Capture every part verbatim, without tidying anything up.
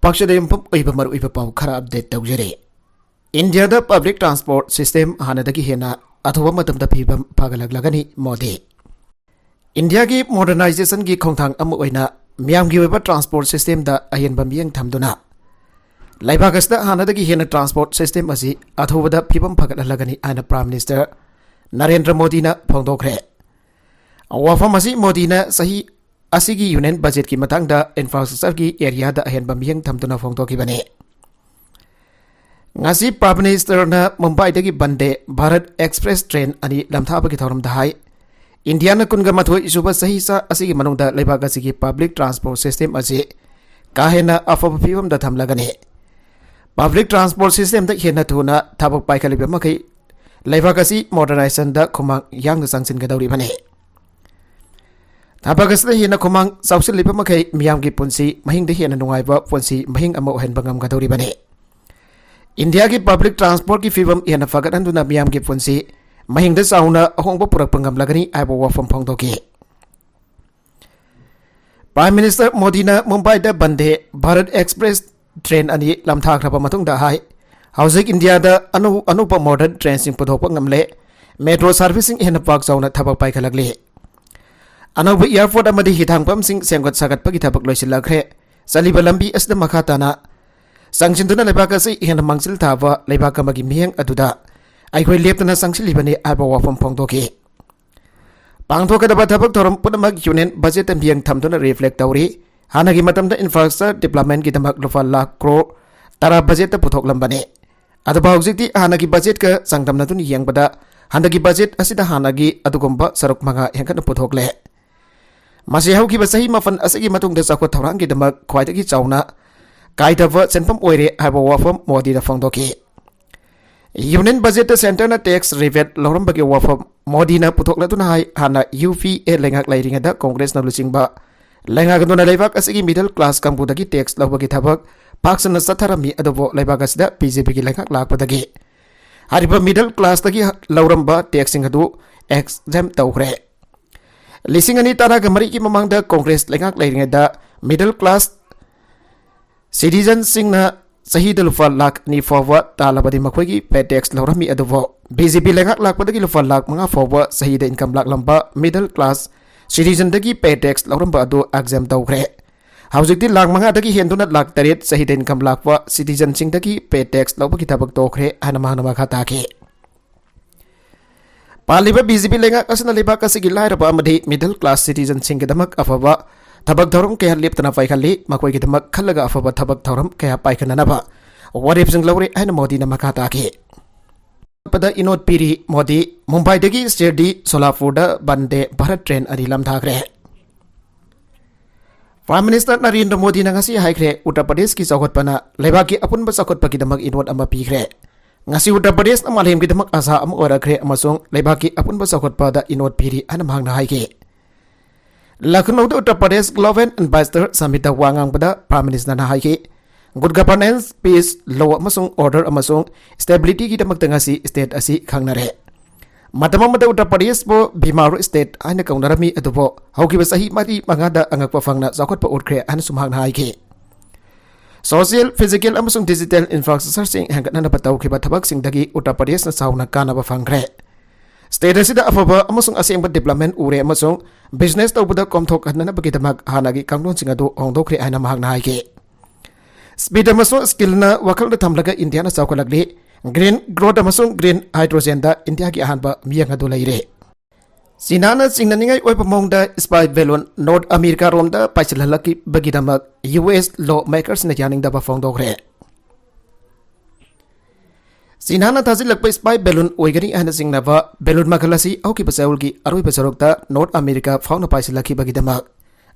ꯄꯥꯛꯆꯗ ꯌꯨꯝꯐꯝ ꯑꯣꯏꯕ ꯃꯔꯨꯑꯣꯏꯕ ꯄꯥꯎ ꯈꯔ ꯑꯞꯗꯦꯠ ꯇꯧꯖꯔꯤ꯫ ꯏꯟꯗꯤꯌꯥꯗ ꯄꯕ꯭ꯂꯤꯛ ꯇ꯭ꯔꯥꯟꯁꯄꯣꯔꯠ ꯁꯤꯁꯇꯦꯝ ꯍꯥꯟꯅꯗꯒꯤ ꯍꯦꯟꯅ ꯑꯊꯨꯕ ꯃꯇꯝꯗ ꯐꯤꯕꯝ ꯐꯒꯠꯂꯛꯂꯒꯅꯤ, ꯃꯣꯗꯤ꯫ ꯏꯟꯗꯤꯌꯥꯒꯤ ꯃꯣꯗꯔꯅꯥꯏꯖꯦꯁꯟꯒꯤ ꯈꯣꯡꯊꯥꯡ ꯑꯃ ꯑꯣꯏꯅ ꯃꯤꯌꯥꯝꯒꯤ ꯑꯣꯏꯕ ꯇ꯭ꯔꯥꯟꯁꯄꯣꯔꯠ ꯁꯤꯁꯇꯦꯝꯗ ꯑꯍꯦꯟꯕ ꯃꯤꯠꯌꯦꯡ ꯊꯝꯗꯨꯅ ꯂꯩꯕꯥꯛ ꯑꯁꯤꯗ ꯍꯥꯟꯅꯗꯒꯤ ꯍꯦꯟꯅ ꯇ꯭ꯔꯥꯟꯁꯄꯣꯔꯠ ꯁꯤꯁꯇꯦꯝ ꯑꯁꯤ ꯑꯊꯨꯕꯗ ꯐꯤꯕꯝ ꯐꯒꯠꯍꯜꯂꯒꯅꯤ ꯍꯥꯏꯅ ꯄ꯭ꯔꯥꯏꯝ ꯃꯤꯅꯤꯁꯇꯔ ꯅꯔꯦꯟꯗ꯭ꯔ ꯃꯣꯗꯤꯅ ꯐꯣꯡꯗꯣꯛꯈ꯭ꯔꯦ꯫ ꯋꯥꯐꯝ ꯑꯁꯤ ꯃꯣꯗꯤꯅ ꯆꯍꯤ ꯑꯁꯤꯒꯤ ꯌꯨꯅꯤꯌꯟ ꯕꯖꯦꯠꯀꯤ ꯃꯇꯥꯡꯗ ꯏꯟꯐ꯭ꯔꯥꯁ꯭ꯇ꯭ꯔꯛꯆꯔꯒꯤ ꯑꯦꯔꯤꯌꯥꯗ ꯑꯍꯦꯟꯕ ꯃꯤꯠꯌꯦꯡ ꯊꯝꯗꯨꯅ ꯐꯣꯡꯗꯣꯛꯈꯤꯕꯅꯤ꯫ ꯉꯁꯤ ꯄ꯭ꯔꯥꯏꯝ ꯃꯤꯅꯤꯁꯇꯔꯅ ꯃꯨꯝꯕꯥꯏꯗꯒꯤ ꯕꯟꯗꯦ ꯚꯥꯔꯠ ꯑꯦꯛꯁꯄ꯭ꯔꯦꯁ ꯇ꯭ꯔꯦꯟ ꯑꯅꯤ ꯂꯝꯊꯥꯕꯒꯤ ꯊꯧꯔꯝꯗ ꯍꯥꯏ, ꯏꯟꯗꯤꯌꯥꯅ ꯀꯨꯟꯒ ꯃꯥꯊꯣꯏ ꯁꯨꯕ ꯆꯍꯤꯆꯥ ꯑꯁꯤꯒꯤ ꯃꯅꯨꯡꯗ ꯂꯩꯕꯥꯛ ꯑꯁꯤꯒꯤ ꯄꯕ꯭ꯂꯤꯛ ꯇ꯭ꯔꯥꯟꯁꯄꯣꯔꯠ ꯁꯤꯁꯇꯦꯝ ꯑꯁꯤ ꯀꯥ ꯍꯦꯟꯅ ꯑꯐꯕ ꯐꯤꯕꯝꯗ ꯊꯝꯂꯒꯅꯤ꯫ ꯄꯕ꯭ꯂꯤꯛ ꯇ꯭ꯔꯥꯟꯁꯄꯣꯔꯠ ꯁꯤꯁꯇꯦꯝꯗ ꯍꯦꯟꯅ ꯊꯨꯅ ꯊꯕꯛ ꯄꯥꯏꯈꯠꯂꯤꯕ ꯃꯈꯩ ꯂꯩꯕꯥꯛ ꯑꯁꯤ ꯃꯣꯗꯔꯅꯥꯏꯖꯦꯁꯟꯗ ꯈꯨꯃꯥꯡ ꯌꯥꯡꯅ ꯆꯪꯁꯤꯟꯒꯗꯧꯔꯤꯕꯅꯤ꯫ ꯊꯕꯛ ꯑꯁꯤꯗ ꯍꯦꯟꯅ ꯈꯨꯃꯥꯡ ꯆꯥꯎꯁꯤꯜꯂꯤꯕ ꯃꯈꯩ ꯃꯤꯌꯥꯝꯒꯤ ꯄꯨꯟꯁꯤ ꯃꯍꯤꯡꯗ ꯍꯦꯟꯅ ꯅꯨꯡꯉꯥꯏꯕ ꯄꯨꯟꯁꯤ ꯃꯍꯤꯡ ꯑꯃ ꯑꯣꯏꯍꯟꯕ ꯉꯝꯒꯗꯧꯔꯤꯕꯅꯤ꯫ ꯏꯟꯗꯤꯌꯥꯒꯤ ꯄꯕ꯭ꯂꯤꯛ ꯇ꯭ꯔꯥꯟꯁꯄꯣꯔꯠꯀꯤ ꯐꯤꯕꯝ ꯍꯦꯟꯅ ꯐꯒꯠꯍꯟꯗꯨꯅ ꯃꯤꯌꯥꯝꯒꯤ ꯄꯨꯟꯁꯤ ꯃꯍꯤꯡꯗ ꯆꯥꯎꯅ ꯑꯍꯣꯡꯕ ꯄꯨꯔꯛꯄ ꯉꯝꯂꯒꯅꯤ ꯍꯥꯏꯕ ꯋꯥꯐꯝ ꯐꯣꯡꯗꯣꯛꯈꯤ꯫ ꯄ꯭ꯔꯥꯏꯝ ꯃꯤꯅꯤꯁꯇꯔ ꯃꯣꯗꯤꯅ ꯃꯨꯝꯕꯥꯏꯗ ꯕꯟꯗꯦ ꯚꯥꯔꯠ ꯑꯦꯛꯁꯄ꯭ꯔꯦꯁ ꯇ꯭ꯔꯦꯟ ꯑꯅꯤ ꯂꯝꯊꯥꯈ꯭ꯔꯕ ꯃꯇꯨꯡꯗ ꯍꯥꯏ, ꯍꯧꯖꯤꯛ ꯏꯟꯗꯤꯌꯥꯗ ꯑꯅꯧ-, ꯑꯅꯧꯕ ꯃꯣꯗꯔꯟ ꯇ꯭ꯔꯦꯟꯁꯤꯡ ꯄꯨꯊꯣꯛꯄ ꯉꯝꯂꯦ, ꯃꯦꯇ꯭ꯔꯣ ꯁꯥꯔꯚꯤꯁꯁꯤꯡ ꯍꯦꯟꯅ ꯄꯥꯛ ꯆꯥꯎꯅ ꯊꯕꯛ ꯄꯥꯏꯈꯠꯂꯛꯂꯤ꯫ ꯑꯅꯧꯕ ꯑꯦꯌꯔꯄꯣꯔꯠ ꯑꯃꯗꯤ ꯍꯤꯊꯥꯡꯐꯝꯁꯤꯡ ꯁꯦꯝꯒꯠ ꯁꯥꯒꯠꯄꯒꯤ ꯊꯕꯛ ꯂꯣꯏꯁꯤꯜꯂꯛꯈ꯭ꯔꯦ꯫ ꯆꯠꯂꯤꯕ ꯂꯝꯕꯤ ꯑꯁꯤꯗ ꯃꯈꯥ ꯇꯥꯅ ꯆꯪꯁꯤꯟꯗꯨꯅ ꯂꯩꯕꯥꯛ ꯑꯁꯤ ꯍꯦꯟꯅ ꯃꯥꯡꯖꯤꯜ ꯊꯥꯕ ꯂꯩꯕꯥꯛ ꯑꯃꯒꯤ ꯃꯤꯠꯌꯦꯡ ꯑꯗꯨꯗ ꯑꯩꯈꯣꯏ ꯂꯦꯞꯇꯅ ꯆꯪꯁꯤꯜꯂꯤꯕꯅꯤ ꯍꯥꯏꯕ ꯋꯥꯐꯝ ꯐꯣꯡꯗꯣꯛꯈꯤ꯫ ꯄꯥꯡꯊꯣꯛꯀꯗꯕ ꯊꯕꯛ ꯊꯧꯔꯝ ꯄꯨꯝꯅꯃꯛ ꯌꯨꯅꯤꯌꯟ ꯕꯖꯦꯠꯇ ꯃꯤꯠꯌꯦꯡ ꯊꯝꯗꯨꯅ ꯔꯤꯐ꯭ꯂꯦꯛ ꯇꯧꯔꯤ꯫ ꯍꯥꯟꯅꯒꯤ ꯃꯇꯝꯗ ꯏꯟꯐ꯭ꯔꯥꯁ꯭ꯇ꯭ꯔꯛꯆꯔ ꯗꯤꯕ꯭ꯂꯞꯃꯦꯟꯠꯀꯤꯗꯃꯛ ꯂꯨꯄꯥ ꯂꯥꯈ ꯀ꯭ꯔꯣꯔ ꯇꯔꯥ ꯕꯖꯦꯠꯇ ꯄꯨꯊꯣꯛꯂꯝꯕꯅꯤ꯫ ꯑꯗꯨꯕꯨ ꯍꯧꯖꯤꯛꯇꯤ ꯍꯥꯟꯅꯒꯤ ꯕꯖꯦꯠꯀ ꯆꯥꯡꯗꯝꯅꯗꯨꯅ ꯌꯦꯡꯕꯗ ꯍꯟꯗꯛꯀꯤ ꯕꯖꯦꯠ ꯑꯁꯤꯗ ꯍꯥꯟꯅꯒꯤ ꯑꯗꯨꯒꯨꯝꯕ ꯁꯔꯨꯛ ꯃꯉꯥ ꯍꯦꯟꯒꯠꯅ ꯄꯨꯊꯣꯛꯂꯦ꯫ ꯃꯁꯤ ꯍꯧꯈꯤꯕ ꯆꯍꯤ ꯃꯥꯄꯟ ꯑꯁꯤꯒꯤ ꯃꯇꯨꯡꯗ ꯆꯥꯎꯈꯠ ꯊꯧꯔꯥꯡꯒꯤꯗꯃꯛ ꯈ꯭ꯋꯥꯏꯗꯒꯤ ꯆꯥꯎꯅ ꯀꯥꯏꯗꯕ ꯁꯦꯟꯐꯝ ꯑꯣꯏꯔꯦ ꯍꯥꯏꯕ ꯋꯥꯐꯝ ꯃꯣꯗꯤꯅ ꯐꯣꯡꯗꯣꯛꯈꯤ꯫ ꯌꯨꯅꯤꯌꯟ ꯕꯖꯦꯠꯇ ꯁꯦꯟꯇꯔꯅ ꯇꯦꯛꯁ ꯔꯤꯕꯦꯠ ꯂꯧꯔꯝꯕꯒꯤ ꯋꯥꯐꯝ ꯃꯣꯗꯤꯅ ꯄꯨꯊꯣꯛꯂꯗꯨꯅ ꯍꯥꯏ, ꯍꯥꯟꯅ ꯌꯨ ꯄꯤ ꯑꯦ ꯂꯩꯉꯥꯛ ꯂꯩꯔꯤꯉꯩꯗ ꯀꯣꯡꯒ꯭ꯔꯦꯁꯅ ꯂꯨꯆꯤꯡꯕ ꯂꯩꯉꯥꯛ ꯑꯗꯨꯅ ꯂꯩꯕꯥꯛ ꯑꯁꯤꯒꯤ ꯃꯤꯗꯜ ꯀ꯭ꯂꯥꯁ ꯀꯥꯡꯕꯨꯗꯒꯤ ꯇꯦꯛꯁ ꯂꯧꯕꯒꯤ ꯊꯕꯛ ꯄꯥꯛ ꯁꯟꯅ ꯆꯠꯊꯔꯝꯃꯤ, ꯑꯗꯨꯕꯨ ꯂꯩꯕꯥꯛ ꯑꯁꯤꯗ ꯕꯤ ꯖꯦ ꯄꯤꯒꯤ ꯂꯩꯉꯥꯛ ꯂꯥꯛꯄꯗꯒꯤ ꯍꯥꯏꯔꯤꯕ ꯃꯤꯗꯜ ꯀ꯭ꯂꯥꯁꯇꯒꯤ ꯂꯧꯔꯝꯕ ꯇꯦꯛꯁꯁꯤꯡ ꯑꯗꯨ ꯑꯦꯛꯖꯦꯝ ꯇꯧꯈ꯭ꯔꯦ꯫ ꯂꯤꯁꯤꯡ ꯑꯅꯤ ꯇꯔꯥꯒ ꯃꯔꯤꯒꯤ ꯃꯃꯥꯡꯗ ꯀꯣꯡꯒ꯭ꯔꯦꯁ ꯂꯩꯉꯥꯛ ꯂꯩꯔꯤꯉꯩꯗ ꯃꯤꯗꯜ ꯀ꯭ꯂꯥꯁ Citizenꯁꯤꯡꯅ ꯆꯍꯤꯗ ꯂꯨꯄꯥ ꯂꯥꯈ ꯑꯅꯤ ꯐꯥꯎꯕ ꯇꯥꯜꯂꯕꯗꯤ ꯃꯈꯣꯏꯒꯤ pay tax ꯂꯧꯔꯝꯃꯤ, ꯑꯗꯨꯕꯨ BJP ꯂꯩꯉꯥꯛ ꯂꯥꯛꯄꯗꯒꯤ ꯂꯨꯄꯥ ꯂꯥꯈ ꯃꯉꯥ ꯐꯥꯎꯕ ꯆꯍꯤꯗ income ꯂꯥꯛꯂꯝꯕ middle class citizenꯗꯒꯤ pay tax ꯂꯧꯔꯝꯕ ꯑꯗꯨ exempt ꯇꯧꯈ꯭ꯔꯦ꯫ ꯍꯧꯖꯤꯛꯇꯤ ꯂꯥꯈ ꯃꯉꯥꯗꯒꯤ ꯍꯦꯟꯗꯨꯅ ꯂꯥꯈ ꯇꯔꯦꯠ ꯆꯍꯤꯗ income ꯂꯥꯛꯄ citizenꯁꯤꯡꯗꯒꯤ pay tax ꯂꯧꯕꯒꯤ ꯊꯕꯛ ꯇꯣꯛꯈ꯭ꯔꯦ ꯍꯥꯏꯅ ꯃꯍꯥꯛꯅ ꯃꯈꯥ ꯇꯥꯈꯤ꯫ ꯄꯥꯜꯂꯤꯕ BJP ꯂꯩꯉꯥꯛ ꯑꯁꯤꯅ ꯂꯩꯕꯥꯛ ꯑꯁꯤꯒꯤ ꯂꯥꯏꯔꯕ ꯑꯃꯗꯤ middle class citizenꯁꯤꯡꯒꯤꯗꯃꯛ ꯑꯐꯕ ꯊꯕꯛ ꯊꯧꯔꯝ ꯀꯌꯥ ꯂꯦꯞꯇꯅ ꯄꯥꯏꯈꯠꯂꯤ꯫ ꯃꯈꯣꯏꯒꯤꯗꯃꯛ ꯈꯜꯂꯒ ꯑꯐꯕ ꯊꯕꯛ ꯊꯧꯔꯝ ꯀꯌꯥ ꯄꯥꯏꯈꯠꯅꯅꯕ ꯋꯥꯔꯦꯞꯁꯤꯡ ꯂꯧꯔꯦ ꯍꯥꯏꯅ ꯃꯣꯗꯤꯅ ꯃꯈꯥ ꯇꯥꯈꯤ꯫ ꯄꯗ ꯏꯅꯣꯠ ꯄꯤꯔꯤ ꯃꯣꯗꯤ꯫ ꯃꯨꯝꯕꯥꯏꯗꯒꯤ ꯁꯤꯔꯗꯤ ꯁꯣꯂꯥꯄꯨꯔꯗ ꯕꯟꯗꯦ ꯚꯥꯔꯠ train ꯑꯅꯤ ꯂꯝꯊꯥꯈ꯭ꯔꯦ꯫ Prime Minister ꯅꯔꯦꯟꯗ꯭ꯔ ꯃꯣꯗꯤꯅ ꯉꯁꯤ ꯍꯥꯏꯈ꯭ꯔꯦ, ꯎꯠꯇꯔ ꯄ꯭ꯔꯗꯦꯁꯀꯤ ꯆꯥꯎꯈꯠꯄꯅ ꯂꯩꯕꯥꯛꯀꯤ ꯑꯄꯨꯟꯕ ꯆꯥꯎꯈꯠꯄꯒꯤꯗꯃꯛ ꯏꯅꯣꯠ ꯑꯃ ꯄꯤꯈ꯭ꯔꯦ꯫ ꯉꯁꯤ ꯎꯠꯇꯔ ꯄ꯭ꯔꯗꯦꯁꯅ ꯃꯥꯂꯦꯝꯒꯤꯗꯃꯛ ꯑꯁꯥ ꯑꯃ ꯑꯣꯏꯔꯛꯈ꯭ꯔꯦ ꯑꯃꯁꯨꯡ ꯂꯩꯕꯥꯛꯀꯤ ꯑꯄꯨꯟꯕ ꯆꯥꯎꯈꯠꯄꯗ ꯏꯅꯣꯠ ꯄꯤꯔꯤ ꯍꯥꯏꯅ ꯃꯍꯥꯛꯅ ꯍꯥꯏꯈꯤ꯫ ꯂꯈꯅꯧꯗ ꯎꯠꯇꯔ ꯄ꯭ꯔꯗꯦꯁ Global Investor Summitꯇ ꯋꯥ ꯉꯥꯡꯕꯗ Prime Ministerꯅ ꯍꯥꯏꯈꯤ, good governance, peace, law ꯑꯃꯁꯨꯡ order ꯑꯃꯁꯨꯡ stabilityꯒꯤꯗꯃꯛꯇ ꯉꯁꯤ state ꯑꯁꯤ ꯈꯪꯅꯔꯦ꯫ ꯃꯇꯝ ꯑꯃꯗ ꯎꯠꯇꯔ ꯄ꯭ꯔꯗꯦꯁꯄꯨ ꯕꯤꯃꯥꯔ state ꯍꯥꯏꯅ ꯀꯧꯅꯔꯝꯃꯤ, ꯑꯗꯨꯕꯨ ꯍꯧꯈꯤꯕ ꯆꯍꯤ ꯃꯔꯤ ꯃꯉꯥꯗ ꯑꯉꯛꯄ ꯐꯪꯅ ꯆꯥꯎꯈꯠꯄ ꯎꯠꯈ꯭ꯔꯦ ꯍꯥꯏꯅꯁꯨ ꯃꯍꯥꯛꯅ ꯍꯥꯏꯈꯤ꯫ Social, physical ꯑꯃꯁꯨꯡ digital infrastructureꯁꯤꯡ ꯍꯦꯟꯒꯠꯅꯅꯕ ꯇꯧꯈꯤꯕ ꯊꯕꯛꯁꯤꯡꯗꯒꯤ ꯎꯠꯇꯔ ꯄ꯭ꯔꯗꯦꯁꯅ ꯆꯥꯎꯅ ꯀꯥꯟꯅꯕ ꯐꯪꯈ꯭ꯔꯦ꯫ State ꯑꯁꯤꯗ ꯑꯐꯕ ꯑꯃꯁꯨꯡ ꯑꯁꯦꯡꯕ development ꯎꯔꯦ ꯑꯃꯁꯨꯡ business ꯇꯧꯕꯗ ꯀꯣꯝꯊꯣꯛꯍꯟꯅꯅꯕꯒꯤꯗꯃꯛ ꯍꯥꯟꯅꯒꯤ ꯀꯥꯡꯂꯣꯟꯁꯤꯡ ꯑꯗꯨ ꯍꯣꯡꯗꯣꯛꯈ꯭ꯔꯦ ꯍꯥꯏꯅ ꯃꯍꯥꯛꯅ ꯍꯥꯏꯈꯤ꯫ Speed ꯑꯃꯁꯨꯡ skillꯅ ꯋꯥꯈꯜꯗ ꯊꯝꯂꯒ ꯏꯟꯗꯤꯌꯥꯅ ꯆꯥꯎꯈꯠꯂꯛꯂꯤ꯫ Green growth ꯑꯃꯁꯨꯡ green hydrogenꯗ ꯏꯟꯗꯤꯌꯥꯒꯤ ꯑꯍꯥꯟꯕ ꯃꯤꯠꯌꯦꯡ ꯑꯗꯨ ꯂꯩꯔꯦ꯫ ꯆꯤꯅꯥꯅ ꯆꯤꯡꯅꯅꯤꯡꯉꯥꯏ ꯑꯣꯏꯕ ꯃꯑꯣꯡꯗ spy balloon North Americaꯔꯣꯝꯗ ꯄꯥꯏꯁꯤꯜꯍꯜꯂꯛꯈꯤꯕꯒꯤꯗꯃꯛ US lawmakersꯅ ꯌꯥꯅꯤꯡꯗꯕ ꯐꯣꯡꯗꯣꯛꯈ꯭ꯔꯦ꯫ ꯆꯤꯅꯥꯅ ꯊꯥꯖꯤꯜꯂꯛꯄ spy balloon ꯑꯣꯏꯒꯅꯤ ꯍꯥꯏꯅ ꯆꯤꯡꯅꯕ balloon ꯃꯈꯜ ꯑꯁꯤ ꯍꯧꯈꯤꯕ ꯆꯌꯣꯜꯒꯤ ꯑꯔꯣꯏꯕ ꯁꯔꯨꯛꯇ North America ꯐꯥꯎꯅ ꯄꯥꯏꯁꯤꯜꯂꯛꯈꯤꯕꯒꯤꯗꯃꯛ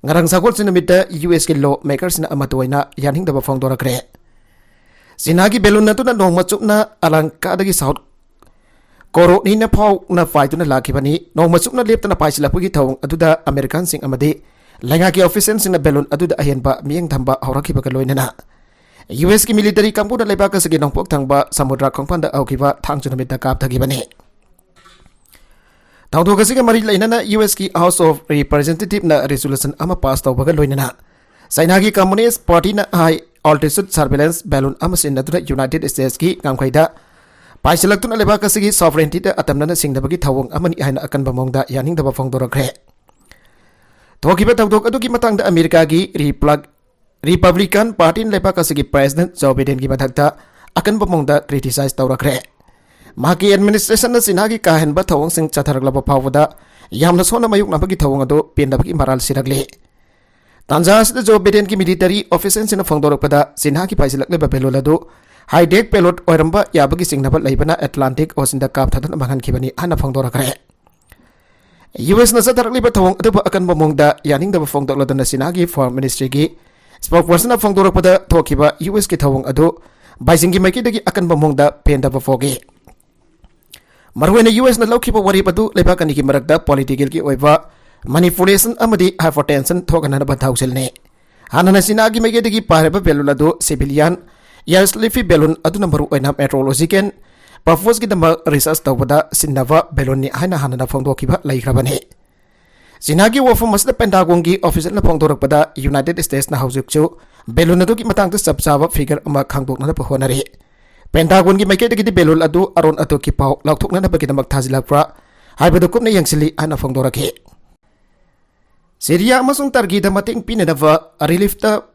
ꯉꯔꯥꯡ ꯁꯒꯣꯜꯁꯦꯟ ꯅꯨꯃꯤꯠꯇ USꯀꯤ lawmakersꯅ ꯑꯃꯠꯇ ꯑꯣꯏꯅ ꯌꯥꯅꯤꯡꯗꯕ ꯐꯣꯡꯗꯣꯔꯛꯈ꯭ꯔꯦ꯫ ꯆꯤꯅꯥꯒꯤ balloon ꯑꯗꯨꯅ ꯅꯣꯡꯃ ꯆꯨꯞꯅ ꯑꯂꯥꯡꯀꯥꯗꯒꯤ South Korea ꯐꯥꯎꯅ ꯄꯥꯏꯗꯨꯅ ꯂꯥꯛꯈꯤꯕꯅꯤ꯫ ꯅꯣꯡꯃ ꯆꯨꯞꯅ ꯂꯦꯞꯇꯅ ꯄꯥꯏꯁꯤꯜꯂꯛꯄꯒꯤ ꯊꯧꯑꯣꯡ ꯑꯗꯨꯗ Americanꯁꯤꯡ ꯑꯃꯗꯤ ꯂꯩꯉꯥꯛꯀꯤ officialꯁꯤꯡꯅ balloon ꯑꯗꯨꯗ ꯑꯍꯦꯟꯕ ꯃꯤꯠꯌꯦꯡ ꯊꯝꯕ ꯍꯧꯔꯛꯈꯤꯕꯒ ꯂꯣꯏꯅꯅ USꯀꯤ military ꯀꯥꯡꯕꯨꯅ ꯂꯩꯕꯥꯛ ꯑꯁꯤꯒꯤ ꯅꯣꯡꯄꯣꯛ ꯊꯪꯕ ꯁꯃꯨꯗ꯭ꯔ ꯈꯣꯡꯕꯥꯟꯗ ꯍꯧꯈꯤꯕ ꯊꯥꯡꯖ ꯅꯨꯃꯤꯠꯇ ꯀꯥꯞꯊꯈꯤꯕꯅꯤ꯫ ꯊꯧꯗꯣꯛ ꯑꯁꯤꯒ ꯃꯔꯤ ꯂꯩꯅꯅ USꯀꯤ House of Representativeꯅ resolution ꯑꯃ pass ꯇꯧꯕꯒ ꯂꯣꯏꯅꯅ ꯆꯥꯏꯅꯥꯒꯤ Communist Partyꯅ ꯍꯥꯏ, Altitude Surveillance Balloon ꯑꯃ ꯁꯤꯖꯤꯟꯅꯗꯨꯅ United Statesꯀꯤ ꯉꯝꯈꯩꯗ ꯄꯥꯏꯁꯤꯜꯂꯛꯇꯨꯅ ꯂꯩꯕꯥꯛ ꯑꯁꯤꯒꯤ sovereigntyꯗ ꯑꯇꯝꯅꯅ ꯁꯤꯡꯅꯕꯒꯤ ꯊꯧꯑꯣꯡ ꯑꯃꯅꯤ ꯍꯥꯏꯅ ꯑꯀꯟꯕ ꯃꯑꯣꯡꯗ ꯌꯥꯅꯤꯡꯗꯕ ꯐꯣꯡꯗꯣꯔꯛꯈ꯭ꯔꯦ꯫ ꯊꯣꯛꯈꯤꯕ ꯊꯧꯗꯣꯛ ꯑꯗꯨꯒꯤ ꯃꯇꯥꯡꯗ ꯑꯃꯦꯔꯤꯀꯥꯒꯤ ꯔꯤꯄ꯭ꯂꯛ-, Republican Partyꯅ ꯂꯩꯕꯥꯛ ꯑꯁꯤꯒꯤ President Joe Bidenꯒꯤ ꯃꯊꯛꯇ ꯑꯀꯟꯕ ꯃꯑꯣꯡꯗ criticize ꯇꯧꯔꯛꯈ꯭ꯔꯦ꯫ ꯃꯍꯥꯛꯀꯤ administrationꯅ ꯆꯤꯅꯥꯒꯤ ꯀꯥ ꯍꯦꯟꯕ ꯊꯧꯑꯣꯡꯁꯤꯡ ꯆꯠꯊꯔꯛꯂꯕ ꯐꯥꯎꯕꯗ ꯌꯥꯝꯅ ꯁꯣꯟꯅ ꯃꯥꯌꯣꯛꯅꯕꯒꯤ ꯊꯧꯑꯣꯡ ꯑꯗꯨ ꯄꯦꯟꯗꯕꯒꯤ ꯃꯔꯥꯜ ꯁꯤꯔꯛꯂꯤ꯫ ꯇꯥꯟꯖꯥ ꯑꯁꯤꯗ Joe Bidenꯒꯤ military officialꯁꯤꯡꯅ ꯐꯣꯡꯗꯣꯔꯛꯄꯗ, ꯆꯤꯅꯥꯒꯤ ꯄꯥꯏꯁꯤꯜꯂꯛꯂꯤꯕ balloon ꯑꯗꯨ high-tech payload ꯑꯣꯏꯔꯝꯕ ꯌꯥꯕꯒꯤ ꯆꯤꯡꯅꯕ ꯂꯩꯕꯅ Atlantic Oceanꯗ ꯀꯥꯞꯊꯗꯨꯅ ꯃꯥꯡꯍꯟꯈꯤꯕꯅꯤ ꯍꯥꯏꯅ ꯐꯣꯡꯗꯣꯔꯛꯈ꯭ꯔꯦ꯫ USꯅ ꯆꯠꯊꯔꯛꯂꯤꯕ ꯊꯧꯑꯣꯡ ꯑꯗꯨꯕꯨ ꯑꯀꯟꯕ ꯃꯑꯣꯡꯗ ꯌꯥꯅꯤꯡꯗꯕ ꯐꯣꯡꯗꯣꯛꯂꯗꯨꯅ ꯆꯤꯅꯥꯒꯤ Foreign Ministryꯒꯤ spokespersonꯅ ꯐꯣꯡꯗꯣꯔꯛꯄꯗ, ꯊꯣꯛꯈꯤꯕ USꯀꯤ ꯊꯧꯑꯣꯡ ꯑꯗꯨ Beijingꯒꯤ ꯃꯥꯏꯀꯩꯗꯒꯤ ꯑꯀꯟꯕ ꯃꯑꯣꯡꯗ ꯄꯦꯟꯗꯕ ꯐꯣꯡꯈꯤ꯫ ꯃꯔꯨꯑꯣꯏꯅ USꯅ ꯂꯧꯈꯤꯕ ꯋꯥꯔꯦꯞ ꯑꯗꯨ ꯂꯩꯕꯥꯛ ꯑꯅꯤꯒꯤ ꯃꯔꯛꯇ politicalꯒꯤ ꯑꯣꯏꯕ manipulation ꯑꯃꯗꯤ hypertension ꯊꯣꯛꯍꯟꯅꯕ ꯊꯧꯁꯤꯜꯅꯤ꯫ ꯍꯥꯟꯅꯅ ꯆꯤꯅꯥꯒꯤ ꯃꯥꯏꯀꯩꯗꯒꯤ ꯄꯥꯏꯔꯕ balloon ꯑꯗꯨ civilian air slipy balloon ꯑꯗꯨꯅ ꯃꯔꯨꯑꯣꯏꯅ meteorological purposeꯀꯤꯗꯃꯛ research ꯇꯧꯕꯗ ꯁꯤꯖꯤꯟꯅꯕ balloonꯅꯤ ꯍꯥꯏꯅ ꯍꯥꯟꯅꯅ ꯐꯣꯡꯗꯣꯛꯈꯤꯕ ꯂꯩꯈ꯭ꯔꯕꯅꯤ꯫ ꯆꯤꯅꯥꯒꯤ ꯋꯥꯐꯝ ꯑꯁꯤꯗ Pentagonꯒꯤ officialꯅ ꯐꯣꯡꯗꯣꯔꯛꯄꯗ, United Statesꯅ ꯍꯧꯖꯤꯛꯁꯨ balloon ꯑꯗꯨꯒꯤ ꯃꯇꯥꯡꯗ ꯆꯞ ꯆꯥꯕ figure ꯑꯃ ꯈꯪꯗꯣꯛꯅꯅꯕ ꯍꯣꯠꯅꯔꯤ꯫ Pentagonꯒꯤ ꯃꯥꯏꯀꯩꯗꯒꯤꯗꯤ balloon ꯑꯗꯨ ꯑꯔꯣꯟ ꯑꯊꯨꯞꯀꯤ ꯄꯥꯎ ꯂꯥꯎꯊꯣꯛꯅꯅꯕꯒꯤꯗꯃꯛ ꯊꯥꯖꯤꯜꯂꯛꯄ꯭ꯔꯥ ꯍꯥꯏꯕꯗꯨ ꯀꯨꯞꯅ ꯌꯦꯡꯁꯤꯜꯂꯤ ꯍꯥꯏꯅ ꯐꯣꯡꯗꯣꯔꯛꯈꯤ꯫ ꯁꯤꯔꯤꯌꯥ ꯑꯃꯁꯨꯡ ꯇꯔꯀꯤꯗ ꯃꯇꯦꯡ ꯄꯤꯅꯅꯕ reliefꯇ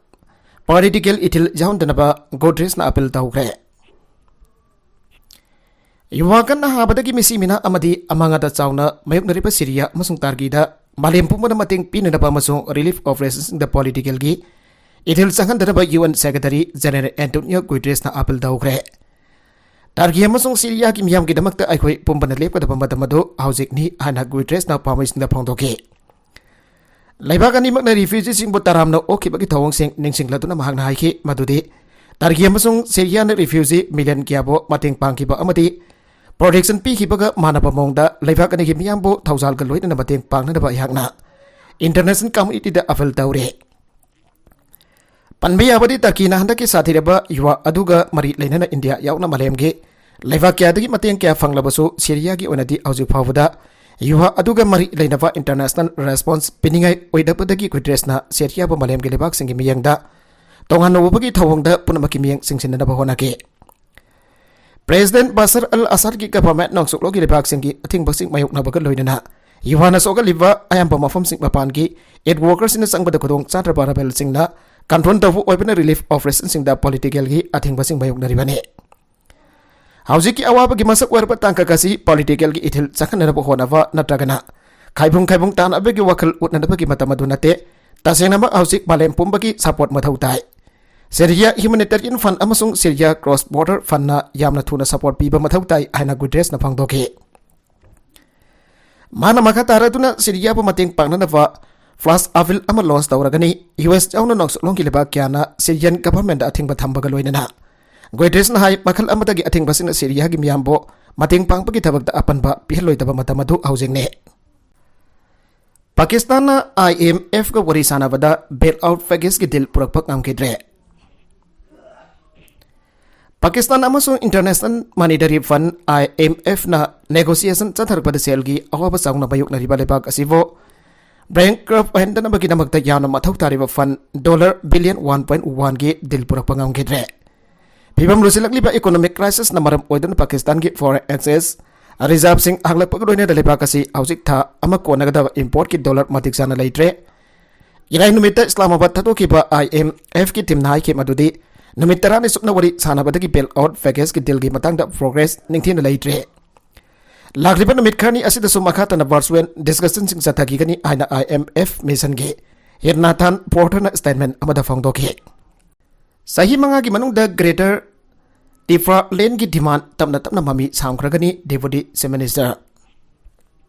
political ꯏꯊꯤꯜ ꯌꯥꯎꯍꯟꯗꯅꯕ Guterresꯅ appeal ꯇꯧꯈ꯭ꯔꯦ꯫ ꯌꯨꯍꯥ ꯀꯟꯅ ꯍꯥꯕꯗꯒꯤ ꯃꯤꯁꯤ ꯃꯤꯅꯥ ꯑꯃꯗꯤ ꯑꯃꯥꯡ ꯑꯇꯥ ꯆꯥꯎꯅ ꯃꯥꯌꯣꯛꯅꯔꯤꯕ ꯁꯤꯔꯤꯌꯥ ꯑꯃꯁꯨꯡ ꯇꯔꯀꯤꯗ ꯃꯥꯂꯦꯝ ꯄꯨꯝꯕꯗ ꯃꯇꯦꯡ ꯄꯤꯅꯅꯕ ꯑꯃꯁꯨꯡ relief operationsꯁꯤꯡꯗ politicalꯒꯤ ꯏꯊꯤꯜ ꯆꯪꯍꯟꯗꯅꯕ UN Secretary General Antonio Guterresꯅ appeal ꯇꯧꯈ꯭ꯔꯦ꯫ ꯇꯔꯀꯤ ꯑꯃꯁꯨꯡ ꯁꯤꯔꯤꯌꯥꯒꯤ ꯃꯤꯌꯥꯝꯒꯤꯗꯃꯛꯇ ꯑꯩꯈꯣꯏ ꯄꯨꯝꯕꯅ ꯂꯦꯞꯀꯗꯕ ꯃꯇꯝ ꯑꯗꯨ ꯍꯧꯖꯤꯛꯅꯤ ꯍꯥꯏꯅ Guterresꯅ ꯄꯥꯎꯃꯤꯁꯤꯡꯗ ꯐꯣꯡꯗꯣꯛꯈꯤ꯫ ꯂꯩꯕꯥꯛ ꯑꯅꯤꯃꯛꯅ refugeeꯁꯤꯡꯕꯨ ꯇꯔꯥꯝꯅ ꯑꯣꯛꯈꯤꯕꯒꯤ ꯊꯧꯑꯣꯡꯁꯤꯡ ꯅꯤꯡꯁꯤꯡꯂꯗꯨꯅ ꯃꯍꯥꯛꯅ ꯍꯥꯏꯈꯤ ꯃꯗꯨꯗꯤ ꯇꯔꯀꯤ ꯑꯃꯁꯨꯡ ꯁꯤꯔꯤꯌꯥꯅ refugee million ꯀꯌꯥꯕꯨ ꯃꯇꯦꯡ ꯄꯥꯡꯈꯤꯕ ꯑꯃꯗꯤ protection ꯄꯤꯈꯤꯕꯒ ꯃꯥꯟꯅꯕ ꯃꯑꯣꯡꯗ ꯂꯩꯕꯥꯛ ꯑꯅꯤꯒꯤ ꯃꯤꯌꯥꯝꯕꯨ ꯊꯧꯖꯥꯜꯒ ꯂꯣꯏꯅꯅ ꯃꯇꯦꯡ ꯄꯥꯡꯅꯅꯕ ꯑꯩꯍꯥꯛꯅ international communityꯗ appeal ꯇꯧꯔꯤ꯫ ꯄꯟꯕ ꯌꯥꯕꯗꯤ ꯇꯔꯀꯤꯅ ꯍꯟꯗꯛꯀꯤ ꯁꯥꯊꯤꯔꯕ ꯌꯨꯍꯥ ꯑꯗꯨꯒ ꯃꯔꯤ ꯂꯩꯅꯅ ꯏꯟꯗꯤꯌꯥ ꯌꯥꯎꯅ ꯃꯥꯂꯦꯝꯒꯤ ꯂꯩꯕꯥꯛ ꯀꯌꯥꯗꯒꯤ ꯃꯇꯦꯡ ꯀꯌꯥ ꯐꯪꯂꯕꯁꯨ ꯁꯤꯔꯤꯌꯥꯒꯤ ꯑꯣꯏꯅꯗꯤ ꯍꯧꯖꯤꯛ ꯐꯥꯎꯕꯗ ꯌꯨꯍꯥ ꯑꯗꯨꯒ ꯃꯔꯤ ꯂꯩꯅꯕ international response ꯄꯤꯅꯤꯡꯉꯥꯏ ꯑꯣꯏꯗꯕꯗꯒꯤ ꯒꯨꯇꯦꯔꯦꯁꯅ ꯁꯤꯔꯤꯌꯥꯕꯨ ꯃꯥꯂꯦꯝꯒꯤ ꯂꯩꯕꯥꯛꯁꯤꯡꯒꯤ ꯃꯤꯠꯌꯦꯡꯗ ꯇꯣꯉꯥꯟꯅ ꯎꯕꯒꯤ ꯊꯧꯑꯣꯡꯗ ꯄꯨꯝꯅꯃꯛꯀꯤ ꯃꯤꯠꯌꯦꯡ ꯆꯤꯡꯁꯤꯟꯅꯅꯕ ꯍꯣꯠꯅꯈꯤ꯫ ꯄ꯭ꯔꯦꯁꯤꯗꯦꯟꯠ ꯕꯁꯔ ꯑꯜ ꯑꯁꯥꯗꯀꯤ ꯒꯚꯔꯟꯃꯦꯟꯠ ꯅꯣꯡꯆꯨꯞꯂꯣꯝꯒꯤ ꯂꯩꯕꯥꯛꯁꯤꯡꯒꯤ ꯑꯊꯤꯡꯕꯁꯤꯡ ꯃꯥꯌꯣꯛꯅꯕꯒ ꯂꯣꯏꯅꯅ ꯌꯨꯍꯥꯟꯅ ꯁꯣꯛꯍꯜꯂꯤꯕ ꯑꯌꯥꯝꯕ ꯃꯐꯝꯁꯤꯡ ꯃꯄꯥꯟꯒꯤ ꯑꯦꯗ ꯋꯥꯔꯀꯔꯁꯤꯡꯅ ꯆꯪꯕꯗ ꯈꯨꯗꯣꯡ ꯆꯥꯗ꯭ꯔꯕ ꯔꯕꯦꯜꯁꯤꯡꯅ ꯀꯟꯇ꯭ꯔꯣꯜ ꯇꯧꯕ ꯑꯣꯏꯕꯅ ꯔꯤꯂꯤꯐ ꯑꯣꯄꯔꯦꯁꯟꯁꯤꯡꯗ ꯄꯣꯂꯤꯇꯤꯀꯦꯜꯒꯤ ꯑꯊꯤꯡꯕꯁꯤꯡ ꯃꯥꯌꯣꯛꯅꯔꯤꯕꯅꯤ꯫ ꯍꯧꯖꯤꯛꯀꯤ ꯑꯋꯥꯕꯒꯤ ꯃꯁꯛ ꯑꯣꯏꯔꯕ ꯇꯥꯡꯀꯛ ꯑꯁꯤ ꯄꯣꯂꯤꯇꯤꯀꯦꯜꯒꯤ ꯏꯊꯤꯜ ꯆꯪꯍꯟꯅꯅꯕ ꯍꯣꯠꯅꯕ ꯅꯠꯇ꯭ꯔꯒꯅ ꯈꯥꯏꯕꯨꯡ ꯈꯥꯏꯕꯨꯡ ꯇꯥꯅꯕꯒꯤ ꯋꯥꯈꯜ ꯎꯠꯅꯅꯕꯒꯤ ꯃꯇꯝ ꯑꯗꯨ ꯅꯠꯇꯦ꯫ ꯇꯁꯦꯡꯅꯃꯛ ꯍꯧꯖꯤꯛ ꯃꯥꯂꯦꯝ ꯄꯨꯝꯕꯒꯤ ꯁꯄꯣꯔꯠ ꯃꯊꯧ ꯇꯥꯏ꯫ ꯁꯤꯔꯤꯌꯥ ꯍ꯭ꯌꯨꯃꯦꯅꯤꯇꯦꯔꯤꯌꯟ ꯐꯟꯗ ꯑꯃꯁꯨꯡ ꯁꯤꯔꯤꯌꯥ ꯀ꯭ꯔꯣꯁ ꯕꯣꯔꯗꯔ ꯐꯟꯗꯅ ꯌꯥꯝꯅ ꯊꯨꯅ ꯁꯄꯣꯔꯠ ꯄꯤꯕ ꯃꯊꯧ ꯇꯥꯏ ꯍꯥꯏꯅ ꯒꯨꯇꯦꯔꯦꯁꯅ ꯐꯣꯡꯗꯣꯛꯈꯤ꯫ ꯃꯥꯅ ꯃꯈꯥ ꯇꯥꯔꯗꯨꯅ ꯁꯤꯔꯤꯌꯥꯕꯨ ꯃꯇꯦꯡ ꯄꯥꯡꯅꯅꯕ ꯐ꯭ꯂꯥꯁ ꯑꯕꯤꯜ ꯑꯃ ꯂꯣꯟꯆ ꯇꯧꯔꯒꯅꯤ꯫ ꯌꯨ ꯑꯦꯁ ꯌꯥꯎꯅ ꯅꯣꯡꯆꯨꯞꯂꯣꯝꯒꯤ ꯂꯩꯕꯥꯛ ꯀꯌꯥꯅ ꯁꯤꯔꯤꯌꯟ ꯒꯚꯔꯟꯃꯦꯟꯠꯇ ꯑꯊꯤꯡꯕ ꯊꯝꯕꯒ ꯂꯣꯏꯅꯅ ꯒꯨꯇꯦꯔꯦꯁꯅ ꯍꯥꯏ, ꯃꯈꯜ ꯑꯃꯠꯇꯒꯤ ꯑꯊꯤꯡꯕꯁꯤꯡꯅ ꯁꯤꯔꯤꯌꯥꯒꯤ ꯃꯤꯌꯥꯝꯕꯨ ꯃꯇꯦꯡ ꯄꯥꯡꯕꯒꯤ ꯊꯕꯛꯇ ꯑꯄꯟꯕ ꯄꯤꯍꯜꯂꯣꯏꯗꯕ ꯃꯇꯝ ꯑꯗꯨ ꯍꯧꯖꯤꯛꯅꯤ꯫ ꯄꯥꯀꯤꯁꯇꯥꯟꯅ ꯑꯥꯏ ꯑꯦꯝ ꯑꯦꯐꯀ ꯋꯥꯔꯤ ꯁꯥꯟꯅꯕꯗ ꯕꯦꯜ ꯑꯥꯎꯠ ꯄꯦꯀꯦꯖꯀꯤ ꯗꯤꯜ ꯄꯨꯔꯛꯄ ꯉꯝꯈꯤꯗ꯭ꯔꯦ꯫ ꯄꯥꯀꯤꯁꯇꯥꯟ ꯑꯃꯁꯨꯡ ꯏꯟꯇꯔꯅꯦꯁꯅꯦꯜ ꯃꯣꯅꯤꯇꯔꯤ ꯐꯟꯗ, ꯑꯥꯏ ꯑꯦꯝ ꯑꯦꯐꯅ ꯅꯦꯒꯣꯁꯤꯌꯦꯁꯟ ꯆꯠꯊꯔꯛꯄꯗ ꯁꯦꯜꯒꯤ ꯑꯋꯥꯕ ꯆꯥꯎꯅ ꯃꯥꯌꯣꯛꯅꯔꯤꯕ ꯂꯩꯕꯥꯛ ꯑꯁꯤꯕꯨ ꯕꯦꯡꯀ꯭ꯔꯞ ꯑꯣꯏꯍꯟꯗꯅꯕꯒꯤꯗꯃꯛꯇ ꯌꯥꯝꯅ ꯃꯊꯧ ꯇꯥꯔꯤꯕ fund dollar billion one point ꯋꯥꯟꯒꯤ ꯗꯤꯜ ꯄꯨꯔꯛꯄ ꯉꯝꯈꯤꯗ꯭ꯔꯦ꯫ ꯐꯤꯕꯝ ꯂꯨꯁꯤꯜꯂꯛꯂꯤꯕ ꯏꯀꯣꯅꯣꯃꯤꯛ ꯀ꯭ꯔꯥꯏꯁꯤꯁꯅ ꯃꯔꯝ ꯑꯣꯏꯗꯨꯅ ꯄꯥꯀꯤꯁꯇꯥꯟꯒꯤ ꯐꯣꯔꯦꯟ ꯑꯦꯛꯁꯆꯦꯟꯖ ꯔꯤꯖꯥꯔꯚꯁꯤꯡ ꯍꯥꯡꯂꯛꯄꯒ ꯂꯣꯏꯅꯅ ꯂꯩꯕꯥꯛ ꯑꯁꯤ ꯍꯧꯖꯤꯛ ꯊꯥ ꯑꯃ ꯀꯣꯟꯅꯒꯗꯕ ꯏꯝꯄꯣꯔꯠꯀꯤ ꯗꯣꯂꯔ ꯃꯇꯤꯛ ꯆꯥꯅ ꯂꯩꯇ꯭ꯔꯦ꯫ ꯏꯔꯥꯏ ꯅꯨꯃꯤꯠꯇ ꯏꯁꯂꯥꯃꯥꯕꯥꯗ ꯊꯥꯗꯣꯛꯈꯤꯕ ꯑꯥꯏ ꯑꯦꯝ ꯑꯦꯐꯀꯤ ꯇꯤꯝꯅ ꯍꯥꯏꯈꯤ ꯃꯗꯨꯗꯤ ꯅꯨꯃꯤꯠ ꯇꯔꯥꯅꯤ ꯁꯨꯞꯅ ꯋꯥꯔꯤ ꯁꯥꯟꯅꯕꯗꯒꯤ ꯕꯦꯜ ꯑꯥꯎꯠ ꯄꯦꯀꯦꯖꯀꯤ ꯗꯤꯜꯒꯤ ꯃꯇꯥꯡꯗ ꯄ꯭ꯔꯣꯒ꯭ꯔꯦꯁ ꯅꯤꯡꯊꯤꯅ ꯂꯩꯇ꯭ꯔꯦ꯫ ꯂꯥꯛꯂꯤꯕ ꯅꯨꯃꯤꯠ ꯈꯔꯅꯤ ꯑꯁꯤꯗꯁꯨ ꯃꯈꯥ ꯇꯥꯅ ꯚꯔꯆꯨꯋꯦꯜ ꯗꯤꯁꯀꯁꯟꯁꯤꯡ ꯆꯠꯊꯈꯤꯒꯅꯤ ꯍꯥꯏꯅ ꯑꯥꯏ ꯑꯦꯝ ꯑꯦꯐ ꯃꯤꯁꯟꯒꯤ ꯍꯤꯔꯅꯥꯊꯥꯟ ꯄꯣꯔꯇꯔꯅ ꯁ꯭ꯇꯦꯠꯃꯦꯟꯠ ꯑꯃꯗ ꯐꯣꯡꯗꯣꯛꯈꯤ꯫ ꯆꯍꯤ ꯃꯉꯥꯒꯤ ꯃꯅꯨꯡꯗ ꯒ꯭ꯔꯦꯇꯔ ꯇꯤꯐ꯭ꯔꯥꯂꯦꯟꯒꯤ ꯗꯤꯃꯥꯟꯗ ꯇꯞꯅ ꯇꯞꯅ ꯃꯃꯤ ꯁꯥꯝꯈ꯭ꯔꯒꯅꯤ, ꯗꯦꯄꯨꯇꯤ ꯆꯤꯐ ꯃꯤꯅꯤꯁꯇꯔ꯫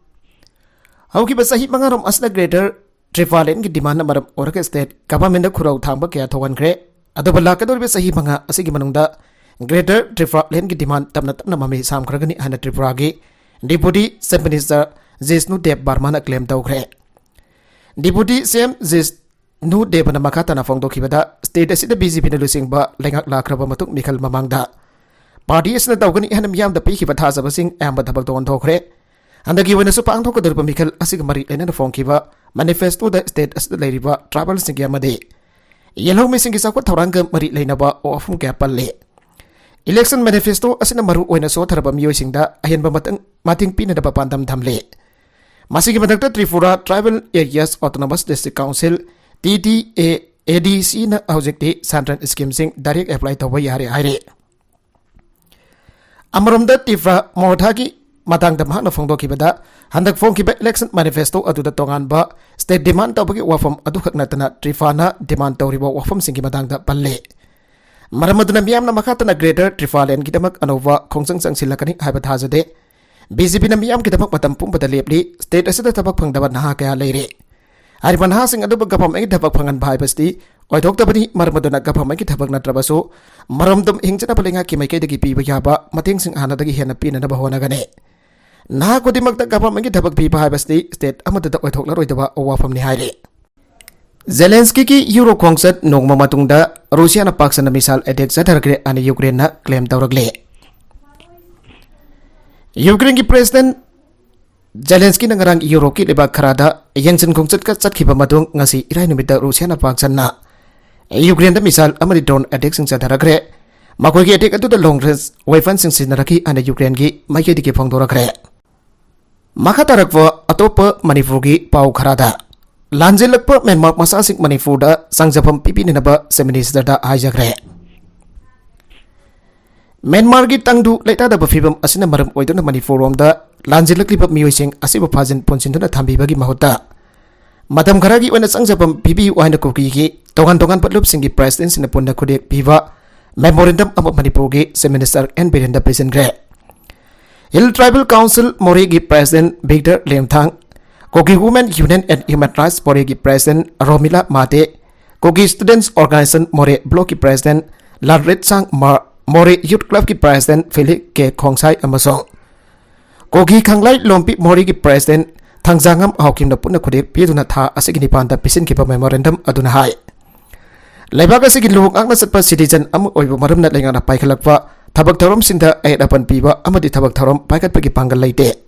ꯍꯧꯈꯤꯕ ꯆꯍꯤ ꯃꯉꯥꯔꯣꯝ ꯑꯁꯤꯗ ꯒ꯭ꯔꯦꯇꯔ ꯇ꯭ꯔꯤꯐꯥꯂꯦꯟꯒꯤ ꯗꯤꯃꯥꯟꯗ ꯃꯔꯝ ꯑꯣꯏꯔꯒ ꯁ꯭ꯇꯦꯠ ꯒꯚꯔꯟꯃꯦꯟꯠꯇ ꯈꯨꯔꯧ ꯊꯥꯡꯕ ꯀꯌꯥ ꯊꯣꯛꯍꯟꯈ꯭ꯔꯦ꯫ ꯑꯗꯨꯕꯨ ꯂꯥꯛꯀꯗꯧꯔꯤꯕ ꯆꯍꯤ ꯃꯉꯥ ꯑꯁꯤꯒꯤ ꯃꯅꯨꯡꯗ ꯒ꯭ꯔꯦꯇꯔ ꯇ꯭ꯔꯤꯐꯥꯂꯦꯟꯒꯤ ꯗꯤꯃꯥꯟꯗ ꯇꯞꯅ ꯇꯞꯅ ꯃꯃꯤ ꯁꯥꯝꯈ꯭ꯔꯒꯅꯤ ꯍꯥꯏꯅ ꯇ꯭ꯔꯤꯄꯨꯔꯥꯒꯤ ꯗꯤꯄꯨꯇꯤ ꯆꯤꯐ ꯃꯤꯅꯤꯁꯇꯔ ꯖꯤꯁꯅꯨ ꯗꯦꯕ ꯕꯔꯃꯥꯅ ꯀ꯭ꯂꯦꯝ ꯇꯧꯈ꯭ꯔꯦ꯫ ꯗꯤꯄꯨꯇꯤ ꯁꯤ ꯑꯦꯝ ꯖꯤꯁ ꯅꯨ ꯗꯦꯕꯅ ꯃꯈꯥ ꯇꯥꯅ ꯐꯣꯡꯗꯣꯛꯈꯤꯕꯗ, ꯁ꯭ꯇꯦꯠ ꯑꯁꯤꯗ ꯕꯤ ꯖꯦ ꯄꯤꯅ ꯂꯨꯆꯤꯡꯕ ꯂꯩꯉꯥꯛ ꯂꯥꯛꯈ꯭ꯔꯕ ꯃꯇꯨꯡ ꯃꯤꯈꯜ ꯃꯃꯥꯡꯗ ꯄꯥꯔꯇꯤ ꯑꯁꯤꯅ ꯇꯧꯒꯅꯤ ꯍꯥꯏꯅ ꯃꯤꯌꯥꯝꯗ ꯄꯤꯈꯤꯕ ꯊꯥꯖꯕꯁꯤꯡ ꯑꯌꯥꯝꯕ ꯊꯕꯛꯇ ꯑꯣꯟꯊꯣꯛꯈ꯭ꯔꯦ꯫ ꯍꯟꯗꯛꯀꯤ ꯑꯣꯏꯅꯁꯨ ꯄꯥꯡꯊꯣꯛꯀꯗꯧꯔꯤꯕ ꯃꯤꯈꯜ ꯑꯁꯤꯒ ꯃꯔꯤ ꯂꯩꯅꯅ ꯐꯣꯡꯈꯤꯕ ꯃꯦꯅꯤꯐꯦꯁꯇꯣꯗ ꯁ꯭ꯇꯦꯠ ꯑꯁꯤꯗ ꯂꯩꯔꯤꯕ ꯇ꯭ꯔꯥꯏꯕꯦꯜꯁꯤꯡꯒꯤ ꯑꯃꯗꯤ ꯌꯦꯜꯍꯧꯃꯤꯁꯤꯡꯒꯤ ꯆꯥꯎꯈꯠ ꯊꯧꯔꯥꯡꯒ ꯃꯔꯤ ꯂꯩꯅꯕ ꯋꯥꯐꯝ ꯀꯌꯥ ꯄꯜꯂꯤ꯫ Election Manifesto ꯑꯁꯤꯅ ꯃꯔꯨ ꯑꯣꯏꯅ ꯁꯣꯊꯔꯕ ꯃꯤꯑꯣꯏꯁꯤꯡꯗ ꯑꯍꯦꯟꯕ ꯃꯇꯦꯡ, ꯃꯇꯦꯡ ꯄꯤꯅꯅꯕ ꯄꯥꯟꯗꯝ ꯊꯝꯂꯤ꯫ ꯃꯁꯤꯒꯤ ꯃꯊꯛꯇ Tripura Tribal Areas Autonomous District Council, T T A A D C ꯅ ꯍꯧꯖꯤꯛꯇꯤ Central Scheme ꯁꯤꯡ direct apply ꯇꯧꯕ ꯌꯥꯔꯦ ꯍꯥꯏꯔꯤ꯫ ꯑꯃꯔꯣꯝꯗ ꯇꯤꯐ꯭ꯔꯥ ꯃꯣꯔꯊꯥꯒꯤ ꯃꯇꯥꯡꯗ ꯃꯍꯥꯛꯅ ꯐꯣꯡꯗꯣꯛꯈꯤꯕꯗ, ꯍꯟꯗꯛ ꯐꯣꯡꯈꯤꯕ Election Manifesto ꯑꯗꯨꯗ ꯇꯣꯉꯥꯟꯕ state demand ꯇꯧꯕꯒꯤ ꯋꯥꯐꯝ ꯑꯗꯨꯈꯛ ꯅꯠꯇꯅ ꯇ꯭ꯔꯤꯐꯥꯅ demand ꯇꯧꯔꯤꯕ ꯋꯥꯐꯝꯁꯤꯡꯒꯤ ꯃꯇꯥꯡꯗ ꯄꯜꯂꯤ꯫ ꯃꯔꯝ ꯑꯗꯨꯅ ꯃꯤꯌꯥꯝꯅ ꯃꯈꯥ ꯇꯥꯅ Greater Triphaland ꯒꯤꯗꯃꯛ ꯑꯅꯧꯕ ꯈꯣꯡꯖꯪ ꯆꯪꯁꯤꯜꯂꯛꯀꯅꯤ ꯍꯥꯏꯕ ꯊꯥꯖꯗꯦ꯫ B J P ꯅ ꯃꯤꯌꯥꯝꯒꯤꯗꯃꯛ ꯃꯇꯝ ꯄꯨꯝꯕꯗ ꯂꯦꯞꯂꯤ꯫ State ꯑꯁꯤꯗ ꯊꯕꯛ ꯐꯪꯗꯕ ꯅꯍꯥ ꯀꯌꯥ ꯂꯩꯔꯤ꯫ ꯍꯥꯏꯔꯤꯕ ꯅꯍꯥꯁꯤꯡ ꯑꯗꯨꯕꯨ government ꯀꯤ ꯊꯕꯛ ꯐꯪꯍꯟꯕ ꯍꯥꯏꯕꯁꯤꯗꯤ ꯑꯣꯏꯊꯣꯛꯇꯕꯅꯤ꯫ ꯃꯔꯝ ꯑꯗꯨꯅ government ꯀꯤ ꯊꯕꯛ ꯅꯠꯇ꯭ꯔꯕꯁꯨ ꯃꯔꯣꯝꯗꯣꯝ ꯍꯤꯡꯖꯅꯕ ꯂꯩꯉꯥꯛꯀꯤ ꯃꯥꯏꯀꯩꯗꯒꯤ ꯄꯤꯕ ꯌꯥꯕ ꯃꯇꯦꯡꯁꯤꯡ ꯍꯥꯟꯅꯗꯒꯤ ꯍꯦꯟꯅ ꯄꯤꯅꯅꯕ ꯍꯣꯠꯅꯒꯅꯤ꯫ ꯅꯍꯥ ꯈꯨꯗꯤꯡꯃꯛꯇ government ꯀꯤ ꯊꯕꯛ ꯄꯤꯕ ꯍꯥꯏꯕꯁꯤꯗꯤ state ꯑꯃꯠꯇꯗ ꯑꯣꯏꯊꯣꯛꯂꯔꯣꯏꯗꯕ ꯋꯥꯐꯝꯅꯤ ꯍꯥꯏꯔꯤ꯫ Zelensky ꯒꯤ ꯌꯨꯔꯣꯞ ꯈꯣꯡꯆꯠ ꯅꯣꯡꯃ ꯃꯇꯨꯡꯗ ꯔꯨꯁꯤꯌꯥꯅ ꯄꯥꯛ ꯁꯟꯅ missile attack ꯆꯠꯊꯈ꯭ꯔꯦ ꯍꯥꯏꯅ ꯌꯨꯀ꯭ꯔꯦꯟꯅ claim ꯇꯧꯔꯛꯂꯦ꯫ ꯌꯨꯀ꯭ꯔꯦꯟꯒꯤ President Zelensky ꯅ ꯉꯔꯥꯡ ꯌꯨꯔꯣꯞꯀꯤ ꯂꯩꯕꯥꯛ ꯈꯔꯗ ꯌꯦꯡꯁꯤꯟ ꯈꯣꯡꯆꯠꯀ ꯆꯠꯈꯤꯕ ꯃꯇꯨꯡ ꯉꯁꯤ ꯏꯔꯥꯏ ꯅꯨꯃꯤꯠꯇ ꯔꯨꯁꯤꯌꯥꯅ ꯄꯥꯛ ꯁꯟꯅ ꯌꯨꯀ꯭ꯔꯦꯟꯗ missile ꯑꯃꯗꯤ drone attack ꯁꯤꯡ ꯆꯠꯊꯔꯛꯈ꯭ꯔꯦ꯫ ꯃꯈꯣꯏꯒꯤ attack ꯑꯗꯨꯗ long range weapon ꯁꯤꯡ ꯁꯤꯖꯤꯟꯅꯔꯛꯈꯤ ꯍꯥꯏꯅ ꯌꯨꯀ꯭ꯔꯦꯟꯒꯤ ꯃꯥꯏꯀꯩꯗꯒꯤ ꯐꯣꯡꯗꯣꯔꯛꯈ꯭ꯔꯦ꯫ ꯃꯈꯥ ꯇꯥꯔꯛꯄ ꯑꯇꯣꯞꯄ ꯃꯅꯤꯄꯨꯔꯒꯤ ꯄꯥꯎ ꯈꯔꯗ, ꯂꯥꯟꯖꯦꯜꯂꯛꯄ ꯃ꯭ꯌꯥꯟꯃꯥꯔ ꯃꯆꯥꯁꯤꯡ ꯃꯅꯤꯄꯨꯔꯗ ꯆꯪꯖꯐꯝ ꯄꯤꯕꯤꯅꯅꯕ Chief Minister ꯗ ꯍꯥꯏꯖꯈ꯭ꯔꯦ꯫ ꯃ꯭ꯌꯥꯟꯃꯥꯔꯒꯤ ꯇꯪꯗꯨ ꯂꯩꯇꯥꯗꯕ ꯐꯤꯕꯝ ꯑꯁꯤꯅ ꯃꯔꯝ ꯑꯣꯏꯗꯨꯅ ꯃꯅꯤꯄꯨꯔ ꯂꯣꯝꯗ ꯂꯥꯟꯖꯦꯜꯂꯛꯂꯤꯕ ꯃꯤꯑꯣꯏꯁꯤꯡ ꯑꯁꯤꯕꯨ ꯐꯥꯖꯤꯟ ꯄꯨꯟꯁꯤꯟꯗꯨꯅ ꯊꯝꯕꯤꯕꯒꯤ ꯃꯍꯨꯠꯇ ꯃꯇꯝ ꯈꯔꯒꯤ ꯑꯣꯏꯅ ꯆꯪꯖꯐꯝ ꯄꯤꯕꯤꯌꯨ ꯍꯥꯏꯅ ꯀꯨꯀꯤꯒꯤ ꯇꯣꯉꯥꯟ ꯇꯣꯉꯥꯟꯕ ꯂꯨꯞꯁꯤꯡꯒꯤ President ꯁꯤꯡꯅ ꯄꯨꯟꯅ ꯈꯨꯗꯦꯛ ꯄꯤꯕ memorandum ꯑꯃ ꯃꯅꯤꯄꯨꯔꯒꯤ Chief Minister ꯑꯦꯟ ꯕꯤꯔꯦꯟꯗ ꯄꯤꯁꯤꯟꯈ꯭ꯔꯦ꯫ Hill Tribal Council ꯃꯣꯔꯦꯒꯤ President Victor Lemthang, Kuki Women Union and Human Rights ꯃꯣꯔꯦꯒꯤ President Romila Mate, Kuki Students Organization Moreh Block ꯀꯤ President Lalritsang Mar, Moreh Youth Club ꯀꯤ President ꯐꯤꯂꯤꯛ ꯀꯦ ꯈꯣꯡꯁꯥꯏ ꯑꯃꯁꯨꯡ ꯀꯨꯀꯤ ꯈꯪꯂꯥꯏ ꯂꯣꯝꯄꯤ ꯃꯣꯔꯦꯒꯤ President ꯊꯥꯡꯖꯥꯉꯝ ꯍꯥꯎꯀꯤꯝꯅ ꯄꯨꯟꯅ ꯈꯨꯗꯦꯛ ꯄꯤꯗꯨꯅ ꯊꯥ ꯑꯁꯤꯒꯤ ꯅꯤꯄꯥꯟꯗ ꯄꯤꯁꯤꯟꯈꯤꯕ memorandum ꯑꯗꯨꯅ ꯍꯥꯏ, ꯂꯩꯕꯥꯛ ꯑꯁꯤꯒꯤ ꯂꯨ ꯉꯥꯛꯅ ꯆꯠꯄ citizen ꯑꯃ ꯑꯣꯏꯕ ꯃꯔꯝꯅ ꯂꯩꯉꯥꯛꯅ ꯄꯥꯏꯈꯠꯂꯛꯄ ꯊꯕꯛ ꯊꯧꯔꯝꯁꯤꯡꯗ ꯑꯌꯦꯠ ꯑꯄꯟ ꯄꯤꯕ ꯑꯃꯗꯤ ꯊꯕꯛ ꯊꯧꯔꯝ ꯄꯥꯏꯈꯠꯄꯒꯤ ꯄꯥꯡꯒꯜ ꯂꯩꯇꯦ꯫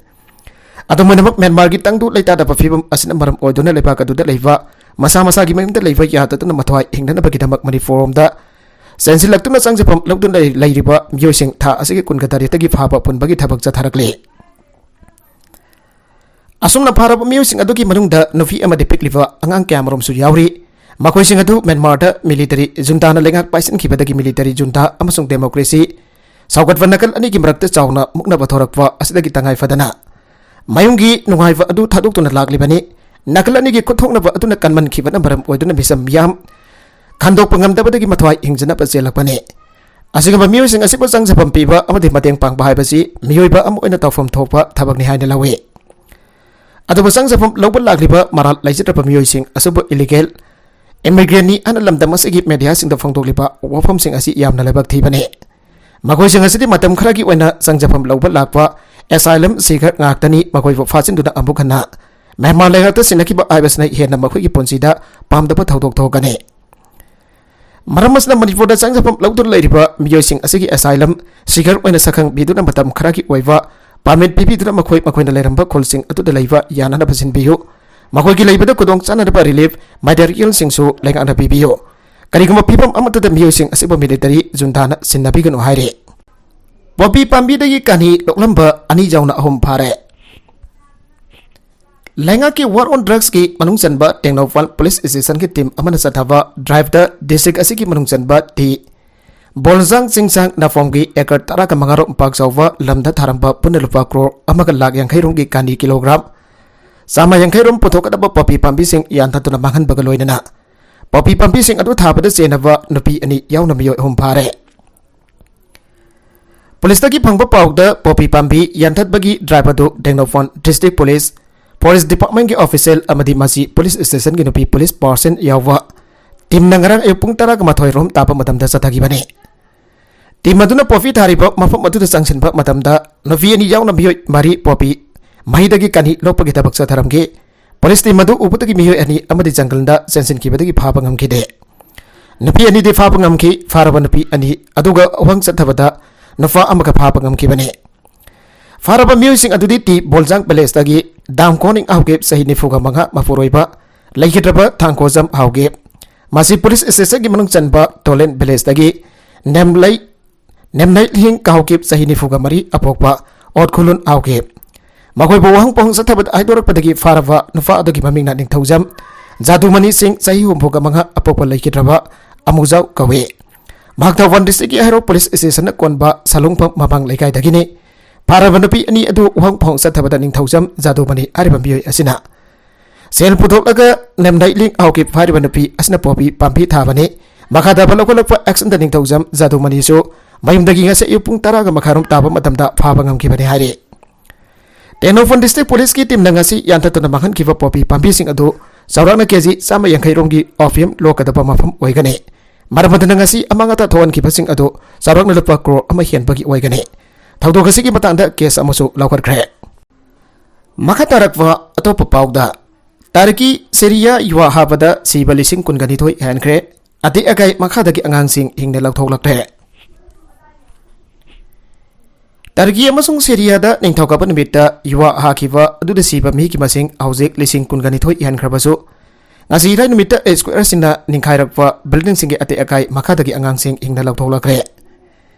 ꯑꯗꯨꯝ ꯑꯣꯏꯅꯃꯛ, ꯃ꯭ꯌꯥꯟꯃꯥꯔꯒꯤ ꯇꯪꯗꯨ ꯂꯩꯇꯥꯗꯕ ꯐꯤꯕꯝ ꯑꯁꯤꯅ ꯃꯔꯝ ꯑꯣꯏꯗꯨꯅ ꯂꯩꯕꯥꯛ ꯑꯗꯨꯗ ꯂꯩꯕ ꯃꯁꯥ ꯃꯁꯥꯒꯤ ꯃꯌꯨꯝꯗ ꯂꯩꯕ ꯌꯥꯗꯗꯨꯅ ꯃꯊ꯭ꯋꯥꯏ ꯍꯤꯡꯅꯅꯕꯒꯤꯗꯃꯛ ꯃꯅꯤꯄꯨꯔ ꯔꯣꯝꯗ ꯆꯦꯟꯁꯤꯜꯂꯛꯇꯨꯅ ꯆꯪꯖꯐꯝ ꯂꯧꯗꯨꯅ ꯂꯩ-, ꯂꯩꯔꯤꯕ ꯃꯤꯑꯣꯏꯁꯤꯡ ꯊꯥ ꯑꯁꯤꯒꯤ ꯀꯨꯟꯒ ꯇꯔꯦꯠꯇꯒꯤ ꯐꯥꯕ ꯄꯨꯟꯕꯒꯤ ꯊꯕꯛ ꯆꯠꯊꯔꯛꯂꯤ꯫ ꯑꯁꯨꯝꯅ ꯐꯥꯔꯕ ꯃꯤꯑꯣꯏꯁꯤꯡ ꯑꯗꯨꯒꯤ ꯃꯅꯨꯡꯗ ꯅꯨꯄꯤ ꯑꯃꯗꯤ ꯄꯤꯛꯂꯤꯕ ꯑꯉꯥꯡ ꯀꯌꯥꯃꯔꯨꯝꯁꯨ ꯌꯥꯎꯔꯤ꯫ ꯃꯈꯣꯏꯁꯤꯡ ꯑꯗꯨ ꯃ꯭ꯌꯥꯟꯃꯥꯔꯗ ꯃꯤꯂꯤꯇꯔꯤ ꯖꯨꯟꯇꯥꯅ ꯂꯩꯉꯥꯛ ꯄꯥꯏꯁꯤꯟꯈꯤꯕꯗꯒꯤ ꯃꯤꯂꯤꯇꯔꯤ ꯖꯨꯟꯇꯥ ꯑꯃꯁꯨꯡ ꯗꯦꯃꯣꯀ꯭ꯔꯦꯁꯤ ꯁꯧꯒꯠꯄ ꯅꯥꯀꯜ ꯑꯅꯤꯒꯤ ꯃꯔꯛꯇ ꯆꯥꯎꯅ ꯃꯨꯛꯅꯕ ꯊꯣꯔꯛꯄ ꯑꯁꯤꯗꯒꯤ ꯇꯉꯥꯏ ꯐꯗꯅ ꯃꯌꯨꯝꯒꯤ ꯅꯨꯡꯉꯥꯏꯕ ꯑꯗꯨ ꯊꯥꯗꯣꯛꯇꯨꯅ ꯂꯥꯛꯂꯤꯕꯅꯤ꯫ ꯅꯥꯀꯜ ꯑꯅꯤꯒꯤ ꯈꯨꯠꯊꯣꯛꯅꯕ ꯑꯗꯨꯅ ꯀꯟꯃꯟꯈꯤꯕꯅ ꯃꯔꯝ ꯑꯣꯏꯗꯨꯅ ꯃꯤꯆꯝ ꯃꯤꯌꯥꯝ ꯈꯟꯗꯣꯛꯄ ꯉꯝꯗꯕꯗꯒꯤ ꯃꯊ꯭ꯋꯥꯏ ꯍꯤꯡꯖꯅꯕ ꯆꯦꯜꯂꯛꯄꯅꯤ꯫ ꯑꯁꯤꯒꯨꯝꯕ ꯃꯤꯑꯣꯏꯁꯤꯡ ꯑꯁꯤꯕꯨ ꯆꯪꯖꯐꯝ ꯄꯤꯕ ꯑꯃꯗꯤ ꯃꯇꯦꯡ ꯄꯥꯡꯕ ꯍꯥꯏꯕꯁꯤ ꯃꯤꯑꯣꯏꯕ ꯑꯃ ꯑꯣꯏꯅ ꯇꯧꯐꯝ ꯊꯣꯛꯄ ꯊꯕꯛꯅꯤ ꯍꯥꯏꯅ ꯂꯧꯏ꯫ ꯑꯗꯨꯕꯨ ꯆꯪꯖꯐꯝ ꯂꯧꯕ ꯂꯥꯛꯂꯤꯕ ꯃꯔꯥꯜ ꯂꯩꯖꯗ꯭ꯔꯕ ꯃꯤꯑꯣꯏꯁꯤꯡ ꯑꯁꯤꯕꯨ ꯏꯂꯤꯒꯦꯜ ꯏꯃꯤꯒ꯭ꯔꯦꯟꯅꯤ ꯍꯥꯏꯅ ꯂꯝꯗꯝ ꯑꯁꯤꯒꯤ ꯃꯦꯗꯤꯌꯥꯁꯤꯡꯗ ꯐꯣꯡꯗꯣꯛꯂꯤꯕ ꯋꯥꯐꯝꯁꯤꯡ ꯑꯁꯤ ꯌꯥꯝꯅ ꯂꯥꯏꯕꯛ ꯊꯤꯕꯅꯤ꯫ ꯃꯈꯣꯏꯁꯤꯡ ꯑꯁꯤꯗꯤ ꯃꯇꯝ ꯈꯔꯒꯤ ꯑꯣꯏꯅ ꯆꯪꯖꯐꯝ ꯂꯧꯕ ꯂꯥꯛꯄ ꯑꯦꯁꯥꯏꯂꯝ ꯁꯤꯀꯔ ꯉꯥꯛꯇꯅꯤ꯫ ꯃꯈꯣꯏꯕꯨ ꯐꯥꯖꯤꯟꯗꯨꯅ ꯑꯃꯨꯛ ꯍꯟꯅ ꯃ꯭ꯌꯥꯟꯃꯥꯔ ꯂꯩꯉꯥꯛꯇ ꯁꯤꯟꯅꯈꯤꯕ ꯍꯥꯏꯕꯁꯤꯅ ꯍꯦꯟꯅ ꯃꯈꯣꯏꯒꯤ ꯄꯨꯟꯁꯤꯗ ꯄꯥꯝꯗꯕ ꯊꯧꯗꯣꯛ ꯊꯣꯛꯀꯅꯤ꯫ ꯃꯔꯝ ꯑꯁꯤꯅ ꯃꯅꯤꯄꯨꯔꯗ ꯆꯪꯖꯐꯝ ꯂꯧꯗꯨꯅ ꯂꯩꯔꯤꯕ ꯃꯤꯑꯣꯏꯁꯤꯡ ꯑꯁꯤꯒꯤ ꯑꯦꯁꯥꯏꯂꯝ ꯁꯤꯀꯔ ꯑꯣꯏꯅ ꯁꯛꯈꯪ ꯄꯤꯗꯨꯅ ꯃꯇꯝ ꯈꯔꯒꯤ ꯑꯣꯏꯕ ꯄꯥꯔꯃꯤꯠ ꯄꯤꯕꯤꯗꯨꯅ ꯃꯈꯣꯏ ꯃꯈꯣꯏꯅ ꯂꯩꯔꯝꯕ ꯈꯨꯜꯁꯤꯡ ꯑꯗꯨꯗ ꯂꯩꯕ ꯌꯥꯅꯅꯕ ꯁꯤꯟꯕꯤꯌꯨ꯫ ꯃꯈꯣꯏꯒꯤ ꯂꯩꯕꯗ ꯈꯨꯗꯣꯡ ꯆꯥꯅꯅꯕ ꯔꯤꯂꯤꯐ ꯃꯦꯇꯔꯤꯌꯦꯜꯁꯤꯡꯁꯨ ꯂꯩꯉꯥꯛꯅ ꯄꯤꯕꯤꯌꯨ꯫ ꯀꯔꯤꯒꯨꯝꯕ ꯐꯤꯕꯝ ꯑꯃꯠꯇꯗ ꯃꯤꯑꯣꯏꯁꯤꯡ ꯑꯁꯤꯕꯨ ꯃꯤꯂꯤꯇꯔꯤ ꯖꯨꯟꯇꯥꯅ ꯁꯤꯟꯅꯕꯤꯒꯅꯨ ꯍꯥꯏꯔꯤ꯫ ꯄꯣꯄꯤ ꯄꯥꯝꯕꯤꯗꯒꯤ ꯀꯥꯅꯤ ꯂꯣꯛꯂꯝꯕ ꯑꯅꯤ ꯌꯥꯎꯅ ꯑꯍꯨꯝ ꯐꯥꯔꯦ꯫ ꯂꯩꯉꯥꯛꯀꯤ War on Drugsꯀꯤ ꯃꯅꯨꯡ ꯆꯟꯕ ꯇꯦꯡꯅꯧꯄꯜ ꯄꯨꯂꯤꯁ ꯁ꯭ꯇꯦꯁꯟꯒꯤ ꯇꯤꯝ ꯑꯃꯅ ꯆꯠꯊꯕ ꯗ꯭ꯔꯥꯏꯚꯇ ꯗꯤꯁꯇ꯭ꯔꯤꯛ ꯑꯁꯤꯒꯤ ꯃꯅꯨꯡ ꯆꯟꯕ ꯇꯤ ꯕꯣꯜꯖꯥꯡ ꯆꯤꯡꯁꯥꯡ ꯅꯥꯐꯣꯝꯒꯤ ꯑꯦꯀꯔ ꯇꯔꯥꯒ ꯃꯉꯥ ꯔꯣꯝ ꯄꯥꯛ ꯆꯥꯎꯕ ꯂꯝꯗ ꯊꯥꯔꯝꯕ ꯄꯨꯟꯅ ꯂꯨꯄꯥ ꯀ꯭ꯔꯣꯔ ꯑꯃꯒ ꯂꯥꯛ ꯌꯥꯡꯈꯩ ꯔꯣꯝꯒꯤ ꯀꯥꯅꯤ ꯀꯤꯂꯣꯒ꯭ꯔꯥꯝ ꯆꯥꯝꯃ ꯌꯥꯡꯈꯩ ꯔꯣꯝ ꯄꯨꯊꯣꯛꯀꯗꯕ ꯄꯣꯄꯤ ꯄꯥꯝꯕꯤꯁꯤꯡ ꯌꯥꯟꯊꯠꯇꯨꯅ ꯃꯥꯡꯍꯟꯕꯒ ꯂꯣꯏꯅꯅ ꯄꯣꯄꯤ ꯄꯥꯝꯕꯤꯁꯤꯡ ꯑꯗꯨ ꯊꯥꯕꯗ ꯆꯦꯟꯅꯕ ꯅꯨꯄꯤ ꯑꯅꯤ ꯌꯥꯎꯅ ꯃꯤꯑꯣꯏ ꯑꯍꯨꯝ ꯐꯥꯔꯦ꯫ ꯄꯨꯂꯤꯁꯇꯒꯤ ꯐꯪꯕ ꯄꯥꯎꯗ ꯄꯣꯄꯤ ꯄꯥꯝꯕꯤ ꯌꯥꯟꯊꯠꯄꯒꯤ ꯗ꯭ꯔꯥꯏꯚ ꯑꯗꯨ ꯇꯦꯡꯅꯧꯄꯜ ꯗꯤꯁꯇ꯭ꯔꯤꯛ ꯄꯨꯂꯤꯁ, ꯐꯣꯔꯦꯁ ꯗꯤꯄꯥꯔꯠꯃꯦꯟꯒꯤ ꯑꯣꯐꯤꯁꯤꯌꯦꯜ ꯑꯃꯗꯤ ꯃꯁꯤ ꯄꯨꯂꯤꯁ ꯁ꯭ꯇꯦꯁꯟꯒꯤ ꯅꯨꯄꯤ ꯄꯨꯂꯤꯁ ꯄꯥꯔꯁꯟ ꯌꯥꯎꯕ ꯇꯤꯝꯅ ꯉꯔꯥꯡ ꯑꯌꯨꯛ ꯄꯨꯡ ꯇꯔꯥꯒ ꯃꯥꯊꯣꯏ ꯔꯣꯝ ꯇꯥꯕ ꯃꯇꯝꯗ ꯆꯠꯊꯈꯤꯕꯅꯤ꯫ ꯇꯤꯝ ꯑꯗꯨꯅ ꯄꯣꯄꯤ ꯊꯥꯔꯤꯕ ꯃꯐꯝ ꯑꯗꯨꯗ ꯆꯪꯁꯤꯟꯕ ꯃꯇꯝꯗ ꯅꯨꯄꯤ ꯑꯅꯤ ꯌꯥꯎꯅ ꯃꯤꯑꯣꯏ ꯃꯔꯤ ꯄꯣꯄꯤ ꯃꯍꯩꯗꯒꯤ ꯀꯥꯅꯤ ꯂꯣꯛꯄꯒꯤ ꯊꯕꯛ ꯆꯠꯊꯔꯝꯈꯤ꯫ ꯄꯨꯂꯤꯁ ꯇꯤꯝ ꯑꯗꯨ ꯎꯕꯗꯒꯤ ꯃꯤꯑꯣꯏ ꯑꯅꯤ ꯑꯃꯗꯤ ꯖꯪꯒꯜꯗ ꯆꯦꯟꯁꯤꯟꯈꯤꯕꯗꯒꯤ ꯐꯥꯕ ꯉꯝꯈꯤꯗꯦ꯫ ꯅꯨꯄꯤ ꯑꯅꯤꯗꯤ ꯐꯥꯕ ꯉꯝꯈꯤ꯫ ꯐꯥꯔꯕ ꯅꯨꯄꯤ ꯑꯅꯤ ꯑꯗꯨꯒ ꯑꯋꯥꯡ ꯆꯠꯊꯕꯗ ꯅꯨꯄꯥ ꯑꯃꯒ ꯐꯥꯕ ꯉꯝꯈꯤꯕꯅꯤ꯫ ꯐꯥꯔꯕ ꯃꯤꯑꯣꯏꯁꯤꯡ ꯑꯗꯨꯗꯤ ꯇꯤ ꯕꯣꯜꯖꯥꯡ ꯄꯦꯂꯦꯁꯇꯒꯤ ꯗꯥꯝ ꯀꯣꯅꯤꯡ ꯍꯥꯎꯒꯦꯞ, ꯆꯍꯤ ꯅꯤꯐꯨꯒ ꯃꯉꯥ, ꯃꯄꯨꯔꯣꯏꯕ, ꯂꯩꯈꯤꯗ꯭ꯔꯕ ꯊꯥꯡꯈꯣꯖꯝ ꯍꯥꯎꯒꯦꯞ, ꯃꯁꯤ ꯄꯨꯂꯤꯁ ꯁ꯭ꯇꯦꯁꯟꯒꯤ ꯃꯅꯨꯡ ꯆꯟꯕ ꯇꯣꯂꯦꯟ ꯄꯦꯂꯦꯁꯇꯒꯤ ꯅꯦꯝꯂꯩ ꯅꯦꯝꯅꯩꯂꯤꯡ ꯀꯥꯎꯀꯤꯞ, ꯆꯍꯤ ꯅꯤꯐꯨꯒ ꯃꯔꯤ, ꯑꯄꯣꯛꯄ ꯑꯣꯠꯈꯨꯂꯨꯟ ꯍꯥꯎꯀꯤꯞ꯫ ꯃꯈꯣꯏꯕꯨ ꯋꯥꯍꯪ ꯄꯥꯎꯍꯪ ꯆꯠꯊꯕꯗ ꯍꯥꯏꯗꯣꯔꯛꯄꯗꯒꯤ ꯐꯥꯔꯕ ꯅꯨꯄꯥ ꯑꯗꯨꯒꯤ ꯃꯃꯤꯡꯅ ꯅꯤꯡꯊꯧꯖꯝ ꯖꯥꯗꯨꯃꯅꯤ ꯁꯤꯡ, ꯆꯍꯤ ꯍꯨꯝꯐꯨꯒ ꯃꯉꯥ, ꯑꯄꯣꯛꯄ ꯂꯩꯈꯤꯗ꯭ꯔꯕ ꯑꯃꯨꯖꯥꯎ ꯀꯧꯏ꯫ ꯃꯍꯥꯛ ꯊꯧꯕꯥꯜ ꯗꯤꯁꯇ꯭ꯔꯤꯛꯀꯤ ꯍꯩꯔꯣꯛ ꯄꯨꯂꯤꯁ ꯁ꯭ꯇꯦꯁꯟꯅ ꯀꯣꯟꯕ ꯁꯥꯂꯨꯡꯐꯝ ꯃꯃꯥꯡ ꯂꯩꯀꯥꯏꯗꯒꯤꯅꯤ꯫ ꯐꯥꯔꯕ ꯅꯨꯄꯤ ꯑꯅꯤ ꯑꯗꯨ ꯋꯥꯍꯪ ꯄꯥꯎꯍꯪ ꯆꯠꯊꯕꯗ ꯅꯤꯡꯊꯧꯖꯝ ꯖꯥꯗꯨꯃꯅꯤ ꯍꯥꯏꯔꯤꯕ ꯃꯤꯑꯣꯏ ꯑꯁꯤꯅ ꯁꯦꯜ ꯄꯨꯊꯣꯛꯂꯒ ꯅꯦꯝꯅꯩꯂꯤꯡ ꯍꯥꯎꯀꯤꯞ ꯍꯥꯏꯔꯤꯕ ꯅꯨꯄꯤ ꯑꯁꯤꯅ ꯄꯣꯄꯤ ꯄꯥꯝꯕꯤ ꯊꯥꯕꯅꯤ꯫ ꯃꯈꯥ ꯇꯥꯕ ꯂꯧꯈꯠꯂꯛꯄ ꯑꯦꯛꯁꯟꯗ ꯅꯤꯡꯊꯧꯖꯝ ꯖꯥꯗꯨꯃꯅꯤꯁꯨ ꯃꯌꯨꯝꯗꯒꯤ ꯉꯁꯤ ꯑꯌꯨꯛ ꯄꯨꯡ ꯇꯔꯥꯒ ꯃꯈꯥꯏꯔꯣꯝ ꯇꯥꯕ ꯃꯇꯝꯗ ꯐꯥꯕ ꯉꯝꯈꯤꯕꯅꯤ ꯍꯥꯏꯔꯤ꯫ ꯇꯦꯡꯅꯧꯄꯜ ꯗꯤꯁꯇ꯭ꯔꯤꯛ ꯄꯨꯂꯤꯁꯀꯤ ꯇꯤꯝꯅ ꯉꯁꯤ ꯌꯥꯟꯊꯠꯇꯨꯅ ꯃꯥꯡꯍꯟꯈꯤꯕ ꯄꯣꯄꯤ ꯄꯥꯝꯕꯤꯁꯤꯡ ꯑꯗꯨ ꯆꯥꯎꯔꯥꯛꯅ ꯀꯦꯖꯤ ꯆꯥꯝꯃ ꯌꯥꯡꯈꯩ ꯔꯣꯝꯒꯤ ꯑꯣꯄꯤꯌꯝ ꯂꯣꯛꯀꯗꯕ ꯃꯐꯝ ꯑꯣꯏꯒꯅꯤ꯫ ꯃꯔꯝ ꯑꯗꯨꯅ ꯉꯁꯤ ꯑꯃꯥꯡ ꯑꯇꯥ ꯊꯣꯛꯍꯟꯈꯤꯕꯁꯤꯡ ꯑꯗꯨ ꯆꯥꯎꯔꯥꯛꯅ ꯂꯨꯄꯥ ꯀ꯭ꯔꯣꯔ ꯑꯃ ꯍꯦꯟꯕꯒꯤ ꯑꯣꯏꯒꯅꯤ꯫ ꯊꯧꯗꯣꯛ ꯑꯁꯤꯒꯤ ꯃꯇꯥꯡꯗ ꯀꯦꯁ ꯑꯃꯁꯨ ꯂꯧꯈꯠꯈ꯭ꯔꯦ꯫ ꯃꯈꯥ ꯇꯥꯔꯛꯄ ꯑꯇꯣꯞꯄ ꯄꯥꯎꯗ, ꯇꯔꯀꯤ ꯁꯤꯔꯤꯌꯥ ꯌꯨꯋꯥ ꯍꯥꯕꯗ ꯁꯤꯕ ꯂꯤꯁꯤꯡ ꯀꯨꯟꯒ ꯅꯤꯊꯣꯏ ꯍꯦꯟꯈ꯭ꯔꯦ꯫ ꯑꯇꯦꯛ ꯑꯀꯥꯏ ꯃꯈꯥꯗꯒꯤ ꯑꯉꯥꯡꯁꯤꯡ ꯍꯤꯡꯅ ꯂꯧꯊꯣꯛꯂꯛꯈ꯭ꯔꯦ꯫ ꯇꯔꯀꯤ ꯑꯃꯁꯨꯡ ꯁꯤꯔꯤꯌꯥꯗ ꯅꯤꯡꯊꯧꯀꯥꯕ ꯅꯨꯃꯤꯠꯇ ꯌꯨꯋꯥ ꯍꯥꯈꯤꯕ ꯑꯗꯨꯗ ꯁꯤꯕ ꯃꯤꯒꯤ ꯃꯁꯤꯡ ꯍꯧꯖꯤꯛ ꯂꯤꯁꯤꯡ ꯀꯨꯟꯒ ꯅꯤꯊꯣꯏ ꯍꯦꯟꯈ꯭ꯔꯕꯁꯨ, ꯉꯁꯤ ꯏꯔꯥꯏ ꯅꯨꯃꯤꯠꯇ ꯏꯁꯀ꯭ꯋꯦꯔꯁꯤꯡꯅ ꯅꯤꯡꯈꯥꯏꯔꯛꯄ ꯕꯤꯜꯗꯤꯡꯁꯤꯡꯒꯤ ꯑꯇꯦꯛ ꯑꯀꯥꯏ ꯃꯈꯥꯗꯒꯤ ꯑꯉꯥꯡꯁꯤꯡ ꯍꯤꯡꯅ ꯂꯧꯊꯣꯛꯂꯛꯈ꯭ꯔꯦ꯫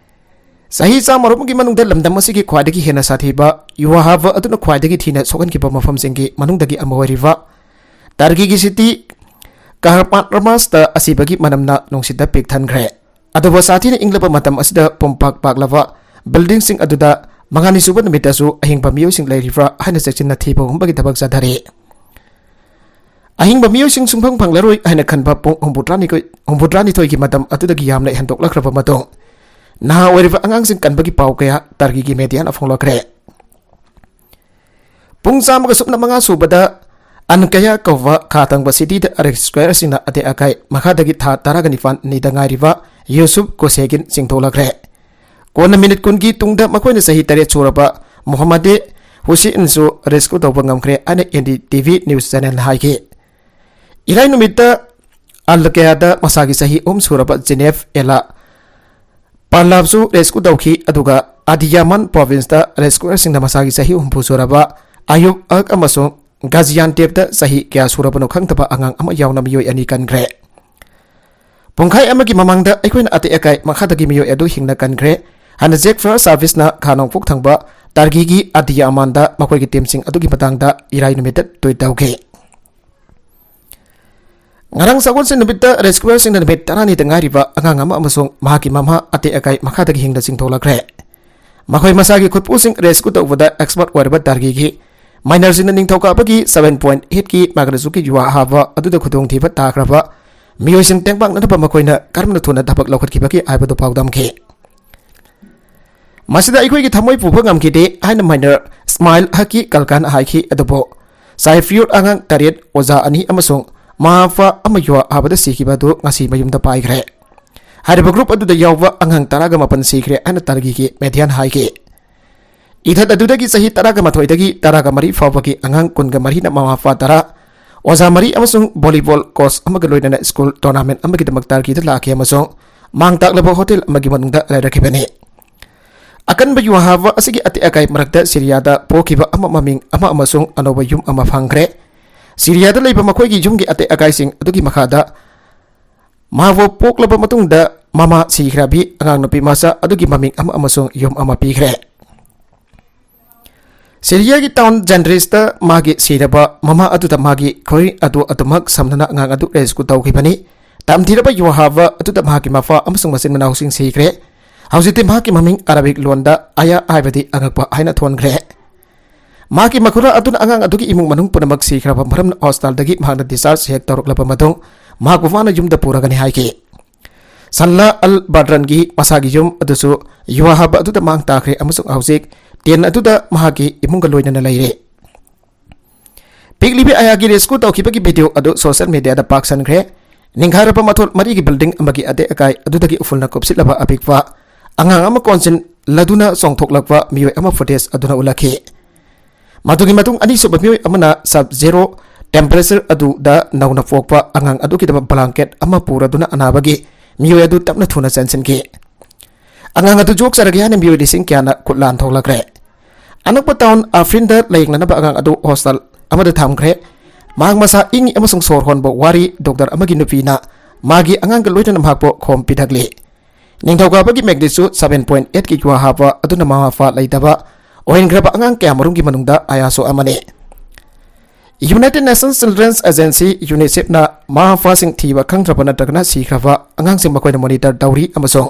ꯆꯍꯤ ꯆꯥꯝꯃꯔꯣꯝꯒꯤ ꯃꯅꯨꯡꯗ ꯂꯝꯗꯝ ꯑꯁꯤꯒꯤ ꯈ꯭ꯋꯥꯏꯗꯒꯤ ꯍꯦꯟꯅ ꯁꯥꯊꯤꯕ ꯌꯨꯋꯥ ꯍꯥꯕ ꯑꯗꯨꯅ ꯈ꯭ꯋꯥꯏꯗꯒꯤ ꯊꯤꯅ ꯁꯣꯛꯍꯟꯈꯤꯕ ꯃꯐꯝꯁꯤꯡꯒꯤ ꯃꯅꯨꯡꯗꯒꯤ ꯑꯃ ꯑꯣꯏꯔꯤꯕ ꯇꯔꯀꯤꯒꯤ ꯁꯤꯇꯤ ꯀꯍꯔꯃꯥꯟꯃꯔꯃꯥꯁꯇ ꯑꯁꯤꯕꯒꯤ ꯃꯅꯝꯅ ꯅꯨꯡꯁꯤꯠꯇ ꯄꯤꯛ ꯊꯟꯈ꯭ꯔꯦ꯫ ꯑꯗꯨꯕꯨ ꯁꯥꯊꯤꯅ ꯏꯪꯂꯕ ꯃꯇꯝ ꯑꯁꯤꯗ ꯄꯨꯝꯄꯥꯛ ꯄꯥꯛꯂꯕ ꯕꯤꯜꯗꯤꯡꯁꯤꯡ ꯑꯗꯨꯗ ꯃꯉꯥꯅꯤ ꯁꯨꯕ ꯅꯨꯃꯤꯠꯇꯁꯨ ꯑꯍꯤꯡꯕ ꯃꯤꯑꯣꯏꯁꯤꯡ ꯂꯩꯔꯤꯕ꯭ꯔꯥ ꯍꯥꯏꯅ ꯆꯦꯛꯁꯤꯟꯅ ꯊꯤꯕ ꯍꯨꯝꯕꯒꯤ ꯊꯕꯛ ꯆꯠꯊꯔꯤ꯫ ꯑꯍꯤꯡꯕ ꯃꯤꯑꯣꯏꯁꯤꯡ ꯁꯨꯡꯐꯪ ꯐꯪꯂꯔꯣꯏ ꯍꯥꯏꯅ ꯈꯟꯕ ꯄꯨꯡ ꯍꯨꯝꯐꯨꯇꯔꯥꯅꯤꯊꯣꯏ, ꯍꯨꯝꯐꯨꯇꯔꯥꯅꯤꯊꯣꯏꯒꯤ ꯃꯇꯝ ꯑꯗꯨꯗꯒꯤ ꯌꯥꯝꯅ ꯍꯦꯟꯗꯣꯛꯂꯛꯈ꯭ꯔꯕ ꯃꯇꯨꯡ, ꯅꯍꯥ ꯑꯣꯏꯔꯤꯕ ꯑꯉꯥꯡꯁꯤꯡ ꯀꯟꯕꯒꯤ ꯄꯥꯎ ꯀꯌꯥ ꯇꯔꯀꯤꯒꯤ ꯃꯦꯗꯤꯌꯥꯅ ꯐꯣꯡꯂꯛꯈ꯭ꯔꯦ꯫ ꯄꯨꯡ ꯆꯥꯝꯃꯒ ꯁꯨꯞꯅ ꯃꯉꯥ ꯁꯨꯕꯗ ꯑꯟꯀꯌꯥ ꯀꯧꯕ ꯈꯥ ꯊꯪꯕ ꯁꯤꯇꯤꯗ ꯔꯦꯁꯀ꯭ꯌꯨꯌꯔꯁꯤꯡꯅ ꯑꯇꯦꯛ ꯑꯀꯥꯏ ꯃꯈꯥꯗꯒꯤ ꯊꯥ ꯇꯔꯥꯒ ꯅꯤꯄꯥꯟ ꯅꯤꯗ ꯉꯥꯏꯔꯤꯕ ꯌꯨꯁꯨꯞ ꯀꯣꯁꯦꯒꯤꯟ ꯆꯤꯡꯊꯣꯛꯂꯛꯈ꯭ꯔꯦ꯫ ꯀꯣꯟꯅ ꯃꯤꯅꯤꯠ ꯀꯨꯟꯒꯤ ꯇꯨꯡꯗ ꯃꯈꯣꯏꯅ ꯆꯍꯤ ꯇꯔꯦꯠ ꯁꯨꯔꯕ ꯃꯣꯍꯝꯃꯗꯦ ꯍꯨꯁꯦꯟꯁꯨ ꯔꯦꯁꯀ꯭ꯌꯨ ꯇꯧꯕ ꯉꯝꯈ꯭ꯔꯦ ꯍꯥꯏꯅ N D T V news ꯆꯦꯅꯦꯜꯅ ꯍꯥꯏꯈꯤ꯫ ꯏꯔꯥꯏ ꯅꯨꯃꯤꯠꯇ ꯑꯜ ꯀꯌꯥꯗ ꯃꯁꯥꯒꯤ ꯆꯍꯤ ꯑꯍꯨꯝ ꯁꯨꯔꯕ ꯖꯦꯅꯦꯐ ꯑꯦꯂꯥ ꯄꯥꯂꯥꯞꯁꯨ ꯔꯦꯁꯀ꯭ꯌꯨ ꯇꯧꯈꯤ, ꯑꯗꯨꯒ ꯑꯗꯤꯌꯥꯃꯥꯟ ꯄ꯭ꯔꯣꯚꯤꯟꯁꯇ ꯔꯦꯁꯀ꯭ꯌꯨꯑꯔꯁꯤꯡꯅ ꯃꯁꯥꯒꯤ ꯆꯍꯤ ꯍꯨꯝꯐꯨ ꯁꯨꯔꯕ ꯑꯌꯨꯕ ꯑꯛ ꯑꯃꯁꯨꯡ ꯒꯥꯖꯤꯌꯥꯟꯇꯦꯞꯇ ꯆꯍꯤ ꯀꯌꯥ ꯁꯨꯔꯕꯅꯣ ꯈꯪꯗꯕ ꯑꯉꯥꯡ ꯑꯃ ꯌꯥꯎꯅ ꯃꯤꯑꯣꯏ ꯑꯅꯤ ꯀꯟꯈ꯭ꯔꯦ꯫ ꯄꯨꯡꯈꯥꯏ ꯑꯃꯒꯤ ꯃꯃꯥꯡꯗ ꯑꯩꯈꯣꯏꯅ ꯑꯇꯦꯛ ꯑꯀꯥꯏ ꯃꯈꯥꯗꯒꯤ ꯃꯤꯑꯣꯏ ꯑꯗꯨ ꯍꯤꯡꯅ ꯀꯟꯈ꯭ꯔꯦ ꯍꯥꯏꯅ ꯖꯦꯛ ꯐꯥꯌꯔ ꯁꯥꯔꯚꯤꯁꯅ ꯈꯥ ꯅꯣꯡꯄꯣꯛ ꯊꯪꯕ ꯇꯔꯀꯤꯒꯤ ꯑꯗꯤꯌꯥꯃꯥꯟꯗ ꯃꯈꯣꯏꯒꯤ ꯇꯤꯝꯁꯤꯡ ꯑꯗꯨꯒꯤ ꯃꯇꯥꯡꯗ ꯏꯔꯥꯏ ꯅꯨꯃꯤꯠꯇ ꯇ꯭ꯋꯤꯠ ꯇꯧꯈꯤ꯫ ꯉꯔꯥꯡ ꯁꯒꯣꯜꯁꯦꯟ ꯅꯨꯃꯤꯠꯇ ꯔꯦꯁꯀ꯭ꯌꯨꯑꯔꯁꯤꯡꯅ ꯅꯨꯃꯤꯠ ꯇꯔꯥꯅꯤꯗ ꯉꯥꯏꯔꯤꯕ ꯑꯉꯥꯡ ꯑꯃ ꯑꯃꯁꯨꯡ ꯃꯍꯥꯛꯀꯤ ꯃꯃꯥ ꯑꯇꯦꯛ ꯑꯀꯥꯏ ꯃꯈꯥꯗꯒꯤ ꯍꯤꯡꯅ ꯆꯤꯡꯊꯣꯛꯂꯛꯈ꯭ꯔꯦ꯫ ꯃꯈꯣꯏ ꯃꯁꯥꯒꯤ ꯈꯨꯠꯄꯨꯁꯤꯡ ꯔꯦꯁꯀ꯭ꯌꯨ ꯇꯧꯕꯗ ꯑꯦꯛꯁꯄꯔꯠ ꯑꯣꯏꯔꯕ ꯇꯔꯀꯤꯒꯤ ꯃꯥꯏꯅꯔꯁꯤꯡꯅ ꯅꯤꯡꯊꯧꯀꯥꯕꯒꯤ ꯁꯚꯦꯟ ꯄꯣꯏꯟꯠ ꯑꯩꯠꯀꯤ ꯃꯥꯒ꯭ꯔꯦꯖꯨꯀꯤ ꯌꯨꯍꯥ ꯍꯥꯕ ꯑꯗꯨꯗ ꯈꯨꯗꯣꯡꯊꯤꯕ ꯇꯥꯈ꯭ꯔꯕ ꯃꯤꯑꯣꯏꯁꯤꯡ ꯇꯦꯡꯕꯥꯡꯅꯅꯕ ꯃꯈꯣꯏꯅ ꯀꯔꯝꯅ ꯊꯨꯅ ꯊꯕꯛ ꯂꯧꯈꯠꯈꯤꯕꯒꯦ ꯍꯥꯏꯕꯗꯨ ꯄꯥꯎꯗꯝꯈꯤ꯫ "ꯃꯁꯤꯗ ꯑꯩꯈꯣꯏꯒꯤ ꯊꯃꯣꯏ ꯄꯨꯕ ꯉꯝꯈꯤꯗꯦ" ꯍꯥꯏꯅ ꯃꯥꯏꯅꯔ ꯁ꯭ꯃꯥꯏꯜ ꯍꯛꯀꯤ ꯀꯜꯀꯥꯟ ꯍꯥꯏꯈꯤ꯫ ꯑꯗꯨꯕꯨ ꯁꯥꯏꯐ꯭ꯌꯨꯠ ꯑꯉꯥꯡ ꯇꯔꯦꯠ, ꯑꯣꯖꯥ ꯑꯅꯤ ꯑꯃꯁꯨꯡ ꯃꯃꯥ ꯃꯄꯥ ꯑꯃ ꯌꯨꯍꯥ ꯍꯥꯕꯗ ꯁꯤꯈꯤꯕ ꯑꯗꯨ ꯉꯁꯤ ꯃꯌꯨꯝꯗ ꯄꯥꯏꯈ꯭ꯔꯦ꯫ ꯍꯥꯏꯔꯤꯕ ꯒ꯭ꯔꯨꯞ ꯑꯗꯨꯗ ꯌꯥꯎꯕ ꯑꯉꯥꯡ ꯇꯔꯥꯒ ꯃꯥꯄꯟ ꯁꯤꯈ꯭ꯔꯦ ꯍꯥꯏꯅ ꯇꯔꯀꯤꯒꯤ ꯃꯦꯗꯤꯌꯥꯅ ꯍꯥꯏꯈꯤ꯫ ꯏꯊꯠ ꯑꯗꯨꯗꯒꯤ ꯆꯍꯤ ꯇꯔꯥꯒ ꯃꯥꯊꯣꯏꯗꯒꯤ ꯇꯔꯥꯒ ꯃꯔꯤ ꯐꯥꯎꯕꯒꯤ ꯑꯉꯥꯡ ꯀꯨꯟꯒ ꯃꯔꯤꯅ ꯃꯃꯥ ꯃꯄꯥ ꯇꯔꯥ, ꯑꯣꯖꯥ ꯃꯔꯤ ꯑꯃꯁꯨꯡ ꯚꯣꯂꯤꯕꯣꯜ ꯀꯣꯆ ꯑꯃꯒ ꯂꯣꯏꯅꯅ ꯁ꯭ꯀꯨꯜ ꯇꯣꯔꯅꯥꯃꯦꯟꯠ ꯑꯃꯒꯤꯗꯃꯛ ꯇꯔꯀꯤꯗ ꯂꯥꯛꯈꯤ ꯑꯃꯁꯨꯡ ꯃꯥꯡ ꯇꯥꯛꯂꯕ ꯍꯣꯇꯦꯜ ꯑꯃꯒꯤ ꯃꯅꯨꯡꯗ ꯂꯩꯔꯛꯈꯤꯕꯅꯤ꯫ ꯑꯀꯟꯕ ꯌꯨꯍꯥ ꯍꯥꯕ ꯑꯁꯤꯒꯤ ꯑꯇꯦꯛ ꯑꯀꯥꯏ ꯃꯔꯛꯇ ꯁꯤꯔꯤꯌꯥꯗ ꯄꯣꯛꯈꯤꯕ ꯑꯃ ꯃꯃꯤꯡ ꯑꯃ ꯑꯃꯁꯨꯡ ꯑꯅꯧꯕ ꯌꯨꯝ ꯑꯃ ꯐꯪꯈ꯭ꯔꯦ꯫ ꯁꯤꯔꯤꯌꯥꯗ ꯂꯩꯕ ꯃꯈꯣꯏꯒꯤ ꯌꯨꯝꯒꯤ ꯑꯇꯦꯛ ꯑꯀꯥꯏꯁꯤꯡ ꯑꯗꯨꯒꯤ ꯃꯈꯥꯗ ꯃꯍꯥꯛꯄꯨ ꯄꯣꯛꯂꯕ ꯃꯇꯨꯡꯗ ꯃꯃꯥ ꯁꯤꯈ꯭ꯔꯕꯤ ꯑꯉꯥꯡ ꯅꯨꯄꯤ ꯃꯆꯥ ꯑꯗꯨꯒꯤ ꯃꯃꯤꯡ ꯑꯃ ꯑꯃꯁꯨꯡ ꯌꯨꯝ ꯑꯃ ꯄꯤꯈ꯭ꯔꯦ꯫ ꯁꯤꯔꯤꯌꯥꯒꯤ ꯇꯥꯎꯟ ꯖꯟꯗ꯭ꯔꯤꯁꯇ ꯃꯥꯒꯤ ꯁꯤꯔꯕ ꯃꯃꯥ ꯑꯗꯨꯗ ꯃꯥꯒꯤ ꯈꯣꯏꯔꯤ ꯑꯗꯨ ꯑꯗꯨꯃꯛ ꯁꯝꯅꯅ ꯑꯉꯥꯡ ꯑꯗꯨ ꯔꯦꯁꯀ꯭ꯌꯨ ꯇꯧꯈꯤꯕꯅꯤ꯫ ꯇꯝꯊꯤꯔꯕ ꯌꯨꯍꯥ ꯍꯥꯕ ꯑꯗꯨꯗ ꯃꯍꯥꯛꯀꯤ ꯃꯄꯥ ꯑꯃꯁꯨꯡ ꯃꯆꯤꯟ ꯃꯅꯥꯎꯁꯤꯡ ꯁꯤꯈ꯭ꯔꯦ꯫ ꯍꯧꯖꯤꯛꯇꯤ ꯃꯍꯥꯛꯀꯤ ꯃꯃꯤꯡ ꯑꯔꯥꯕꯤꯛ ꯂꯣꯟꯗ ꯑꯌꯥ ꯍꯥꯏꯕꯗꯤ ꯑꯉꯛꯄ ꯍꯥꯏꯅ ꯊꯣꯟꯈ꯭ꯔꯦ꯫ ꯃꯍꯥꯛꯀꯤ ꯃꯈꯨꯔꯥ ꯑꯗꯨꯅ ꯑꯉꯥꯡ ꯑꯗꯨꯒꯤ ꯏꯃꯨꯡ ꯃꯅꯨꯡ ꯄꯨꯝꯅꯃꯛ ꯁꯤꯈ꯭ꯔꯕ ꯃꯔꯝꯅ ꯍꯣꯁꯄꯤꯇꯥꯜꯗꯒꯤ ꯃꯍꯥꯛꯅ ꯗꯤꯁꯆꯥꯔꯖ ꯍꯦꯛ ꯇꯧꯔꯛꯂꯕ ꯃꯇꯨꯡ ꯃꯍꯥꯛꯄꯨ ꯋꯥꯅ ꯌꯨꯝꯗ ꯄꯨꯔꯒꯅꯤ ꯍꯥꯏꯈꯤ꯫ ꯁꯟꯂꯥ ꯑꯜ ꯕꯥꯗ꯭ꯔꯟꯒꯤ ꯃꯁꯥꯒꯤ ꯌꯨꯝ ꯑꯗꯨꯁꯨ ꯌꯨꯍꯥ ꯍꯥꯕ ꯑꯗꯨꯗ ꯃꯥꯡ ꯇꯥꯈ꯭ꯔꯦ ꯑꯃꯁꯨꯡ ꯍꯧꯖꯤꯛ ꯇꯦꯟ ꯑꯗꯨꯗ ꯃꯍꯥꯛꯀꯤ ꯏꯃꯨꯡꯒ ꯂꯣꯏꯅꯅ ꯂꯩꯔꯦ꯫ ꯄꯤꯛꯂꯤꯕꯤ ꯑꯌꯥꯒꯤ ꯔꯦꯁꯀ꯭ꯌꯨ ꯇꯧꯈꯤꯕꯒꯤ ꯚꯤꯗꯤꯑꯣ ꯑꯗꯨ ꯁꯣꯁꯤꯌꯦꯜ ꯃꯤꯗꯤꯌꯥꯗ ꯄꯥꯛꯁꯟꯈ꯭ꯔꯦ꯫ ꯅꯤꯡꯈꯥꯏꯔꯕ ꯃꯊꯣꯟ ꯃꯔꯤꯒꯤ ꯕꯤꯜꯗꯤꯡ ꯑꯃꯒꯤ ꯑꯇꯦꯛ ꯑꯀꯥꯏ ꯑꯗꯨꯗꯒꯤ ꯎꯐꯨꯜꯅ ꯀꯨꯞꯁꯤꯜꯂꯕ ꯑꯄꯤꯛꯄ ꯑꯉꯥꯡ ꯑꯃ ꯀꯣꯟꯁꯤꯜꯂꯗꯨꯅ ꯆꯣꯡꯊꯣꯛꯂꯛꯄ ꯃꯤꯑꯣꯏ ꯑꯃ ꯐꯨꯇꯦꯖ ꯑꯗꯨꯅ ꯎꯠꯂꯛꯈꯤ꯫ ꯃꯗꯨꯒꯤ ꯃꯇꯨꯡ ꯑꯅꯤꯁꯨꯕ ꯃꯤꯑꯣꯏ ꯑꯃꯅ ꯁꯕ ꯖꯦꯔꯣ ꯇꯦꯝꯄꯔꯦꯆꯔ ꯑꯗꯨꯗ ꯅꯧꯅ ꯄꯣꯛꯄ ꯑꯉꯥꯡ ꯑꯗꯨꯒꯤꯗꯃꯛ ꯕ꯭ꯂꯥꯡꯀꯦꯠ ꯑꯃ ꯄꯨꯔꯗꯨꯅ ꯑꯅꯥꯕꯒꯤ ꯃꯤꯑꯣꯏ ꯑꯗꯨ ꯇꯞꯅ ꯊꯨꯅ ꯆꯦꯟꯁꯤꯟꯈꯤ꯫ ꯑꯉꯥꯡ ꯑꯗꯨ ꯌꯣꯛꯆꯔꯒꯦ ꯍꯥꯏꯅ ꯃꯤꯑꯣꯏ ꯂꯤꯁꯤꯡ ꯀꯌꯥꯅ ꯈꯨꯠꯂꯥꯟ ꯊꯣꯛꯂꯛꯈ꯭ꯔꯦ꯫ ꯑꯅꯛꯄ ꯇꯥꯎꯟ ꯑꯐ꯭ꯔꯤꯟꯗ ꯂꯥꯌꯦꯡꯅꯅꯕ ꯑꯉꯥꯡ ꯑꯗꯨ ꯍꯣꯁꯇꯦꯜ ꯑꯃꯗ ꯊꯝꯈ꯭ꯔꯦ꯫ ꯃꯍꯥꯛ ꯃꯁꯥ ꯏꯪꯉꯤ ꯑꯃꯁꯨꯡ ꯁꯣꯔ ꯍꯣꯟꯕ ꯋꯥꯔꯤ ꯗꯣꯛꯇꯔ ꯑꯃꯒꯤ ꯅꯨꯄꯤꯅ ꯃꯥꯒꯤ ꯑꯉꯥꯡꯒ ꯂꯣꯏꯅꯅ ꯃꯍꯥꯛꯄꯨ ꯈꯣꯝ ꯄꯤꯊꯛꯂꯤ꯫ ꯅꯤꯡꯊꯧꯀꯥꯕꯒꯤ magnitude seven point eight ꯀꯤ ꯌꯨꯍꯥ ꯍꯥꯞꯄ ꯑꯗꯨꯅ ꯃꯃꯥ ꯃꯄꯥ ꯂꯩꯇꯕ ꯑꯣꯏꯍꯟꯈ꯭ꯔꯕ ꯑꯉꯥꯡ ꯀꯌꯥꯃꯔꯨꯝꯒꯤ ꯃꯅꯨꯡꯗ ꯑꯌꯥꯁꯨ ꯑꯃꯅꯤ꯫ United Nations Children's Agency, UNICEFꯅ ꯃꯃꯥ ꯃꯄꯥꯁꯤꯡ ꯊꯤꯕ ꯈꯪꯗ꯭ꯔꯕ ꯅꯠꯇ꯭ꯔꯒꯅ ꯁꯤꯈ꯭ꯔꯕ ꯑꯉꯥꯡꯁꯤꯡ ꯃꯈꯣꯏꯅ monitor ꯇꯧꯔꯤ ꯑꯃꯁꯨꯡ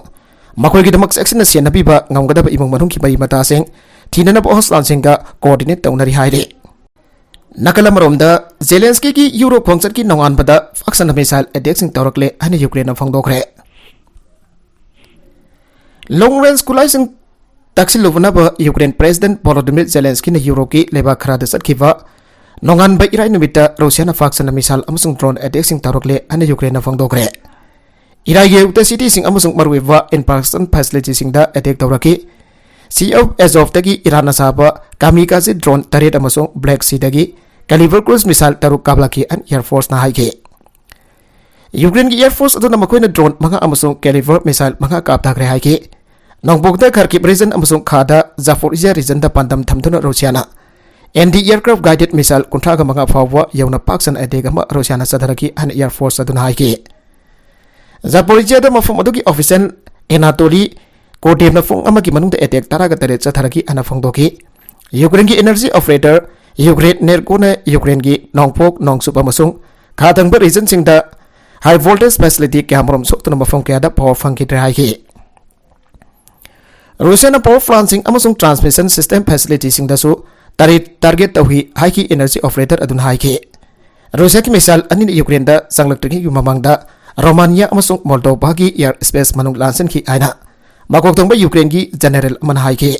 ꯃꯈꯣꯏꯒꯤꯗꯃꯛ ꯆꯦꯛꯁꯤꯟꯅ ꯁꯦꯟꯅꯕꯤꯕ ꯉꯝꯒꯗꯕ ꯏꯃꯨꯡ ꯃꯅꯨꯡꯒꯤ ꯃꯔꯤ ꯃꯇꯥꯁꯤꯡ ꯊꯤꯅꯅꯕ ꯍꯣꯁꯇꯥꯜꯁꯤꯡꯒ coordinate ꯇꯧꯅꯔꯤ ꯍꯥꯏꯔꯤ꯫ ꯅꯥꯀꯜ ꯑꯃꯔꯣꯝꯗ, ꯖꯦꯂꯦꯟꯁꯀꯤꯒꯤ ꯌꯨꯔꯣꯞ ꯈꯣꯡꯆꯠꯀꯤ ꯅꯣꯡꯉꯥꯟꯕꯗ ꯄꯥꯛ ꯁꯟꯅ missile attackꯁꯤꯡ ꯇꯧꯔꯛꯂꯦ ꯍꯥꯏꯅ ꯌꯨꯀ꯭ꯔꯦꯟꯅ ꯐꯣꯡꯗꯣꯛꯈ꯭ꯔꯦ꯫ Long range ꯈꯨꯠꯂꯥꯏꯁꯤꯡ ꯇꯛꯁꯤꯜꯂꯨꯅꯕ ꯌꯨꯀ꯭ꯔꯦꯟ President Volodymyr Zelenskyꯅ ꯌꯨꯔꯣꯞꯀꯤ ꯂꯩꯕꯥꯛ ꯈꯔꯗ ꯆꯠꯈꯤꯕ ꯅꯣꯡꯉꯥꯟꯕ ꯏꯔꯥꯏ ꯅꯨꯃꯤꯠꯇ ꯔꯨꯁꯤꯌꯥꯅ ꯄꯥꯛ ꯁꯟꯅ missile ꯑꯃꯁꯨꯡ drone attackꯁꯤꯡ ꯇꯧꯔꯛꯂꯦ ꯍꯥꯏꯅ ꯌꯨꯀ꯭ꯔꯦꯟꯅ ꯐꯣꯡꯗꯣꯛꯈ꯭ꯔꯦ꯫ ꯏꯔꯥꯏꯒꯤ ꯑꯌꯨꯛꯇ cityꯁꯤꯡ ꯑꯃꯁꯨꯡ ꯃꯔꯨꯑꯣꯏꯕ infrastructure facilityꯁꯤꯡꯗ attack ꯇꯧꯔꯛꯈꯤ꯫ Sea of Azovꯇꯒꯤ ꯏꯔꯥꯟꯅ ꯁꯥꯕ kamikaze drone ꯇꯔꯦꯠ ꯑꯃꯁꯨꯡ Black Seaꯗꯒꯤ Kalibr cruise missile ꯇꯔꯨꯛ ꯀꯥꯞꯂꯛꯈꯤ ꯍꯥꯏꯅ Air Forceꯅ ꯍꯥꯏꯈꯤ꯫ ꯌꯨꯀ꯭ꯔꯦꯟꯒꯤ Air Force ꯑꯗꯨꯅ ꯃꯈꯣꯏꯅ drone ꯃꯉꯥ ꯑꯃꯁꯨꯡ Kalibr missile ꯃꯉꯥ ꯀꯥꯞꯊꯈ꯭ꯔꯦ ꯍꯥꯏꯈꯤ꯫ ꯅꯣꯡꯄꯣꯛꯇ Kharkiv region ꯑꯃꯁꯨꯡ ꯈꯥꯗ Zaporizhia regionꯗ ꯄꯥꯟꯗꯝ ꯊꯝꯗꯨꯅ ꯔꯨꯁꯤꯌꯥꯅ anti aircraft guided missile ꯀꯨꯟꯊ꯭ꯔꯥꯒ ꯃꯉꯥ ꯐꯥꯎꯕ ꯌꯧꯅ ꯄꯥꯛ ꯁꯟꯅ attack ꯑꯃ ꯔꯨꯁꯤꯌꯥꯅ ꯆꯠꯊꯔꯛꯈꯤ ꯍꯥꯏꯅ Air Force ꯑꯗꯨꯅ ꯍꯥꯏꯈꯤ꯫ Zaporizhiaꯗ ꯃꯐꯝ ꯑꯗꯨꯒꯤ official Anatoly Kodevꯅ ꯄꯨꯡ ꯑꯃꯒꯤ ꯃꯅꯨꯡꯗ attack ꯇꯔꯥꯒ ꯇꯔꯦꯠ ꯆꯠꯊꯔꯛꯈꯤ ꯍꯥꯏꯅ ꯐꯣꯡꯗꯣꯛꯈꯤ꯫ ꯌꯨꯀ꯭ꯔꯦꯟꯒꯤ energy operator Ukrenergoꯅ ꯌꯨꯀ꯭ꯔꯦꯟꯒꯤ ꯅꯣꯡꯄꯣꯛ, ꯅꯣꯡꯆꯨꯞ ꯑꯃꯁꯨꯡ ꯈꯥ ꯊꯪꯕ regionꯁꯤꯡꯗ high voltage facility ꯀꯌꯥꯃꯔꯨꯝ ꯁꯣꯛꯇꯨꯅ ꯃꯐꯝ ꯀꯌꯥꯗ power ꯐꯪꯈꯤꯗ꯭ꯔꯦ ꯍꯥꯏꯈꯤ꯫ ꯔꯨꯁꯤꯌꯥꯅ power plantꯁꯤꯡ ꯑꯃꯁꯨꯡ transmission system facilityꯁꯤꯡꯗꯁꯨ target, target ꯇꯧꯈꯤ ꯍꯥꯏꯈꯤ energy operator ꯑꯗꯨꯅ ꯍꯥꯏꯈꯤ꯫ ꯔꯨꯁꯤꯌꯥꯒꯤ missile ꯑꯅꯤꯅ ꯌꯨꯀ꯭ꯔꯦꯟꯗ ꯆꯪꯂꯛꯇ꯭ꯔꯤꯉꯩꯒꯤ ꯃꯃꯥꯡꯗ ꯔꯣꯃꯥꯅꯤꯌꯥ ꯑꯃꯁꯨꯡ ꯃꯣꯜꯗꯣꯚꯥꯒꯤ air space ꯃꯅꯨꯡ ꯂꯥꯟꯁꯤꯟꯈꯤ ꯍꯥꯏꯅ ꯃꯀꯣꯛ ꯊꯣꯡꯕ ꯌꯨꯀ꯭ꯔꯦꯟꯒꯤ general ꯑꯃꯅ ꯍꯥꯏꯈꯤ꯫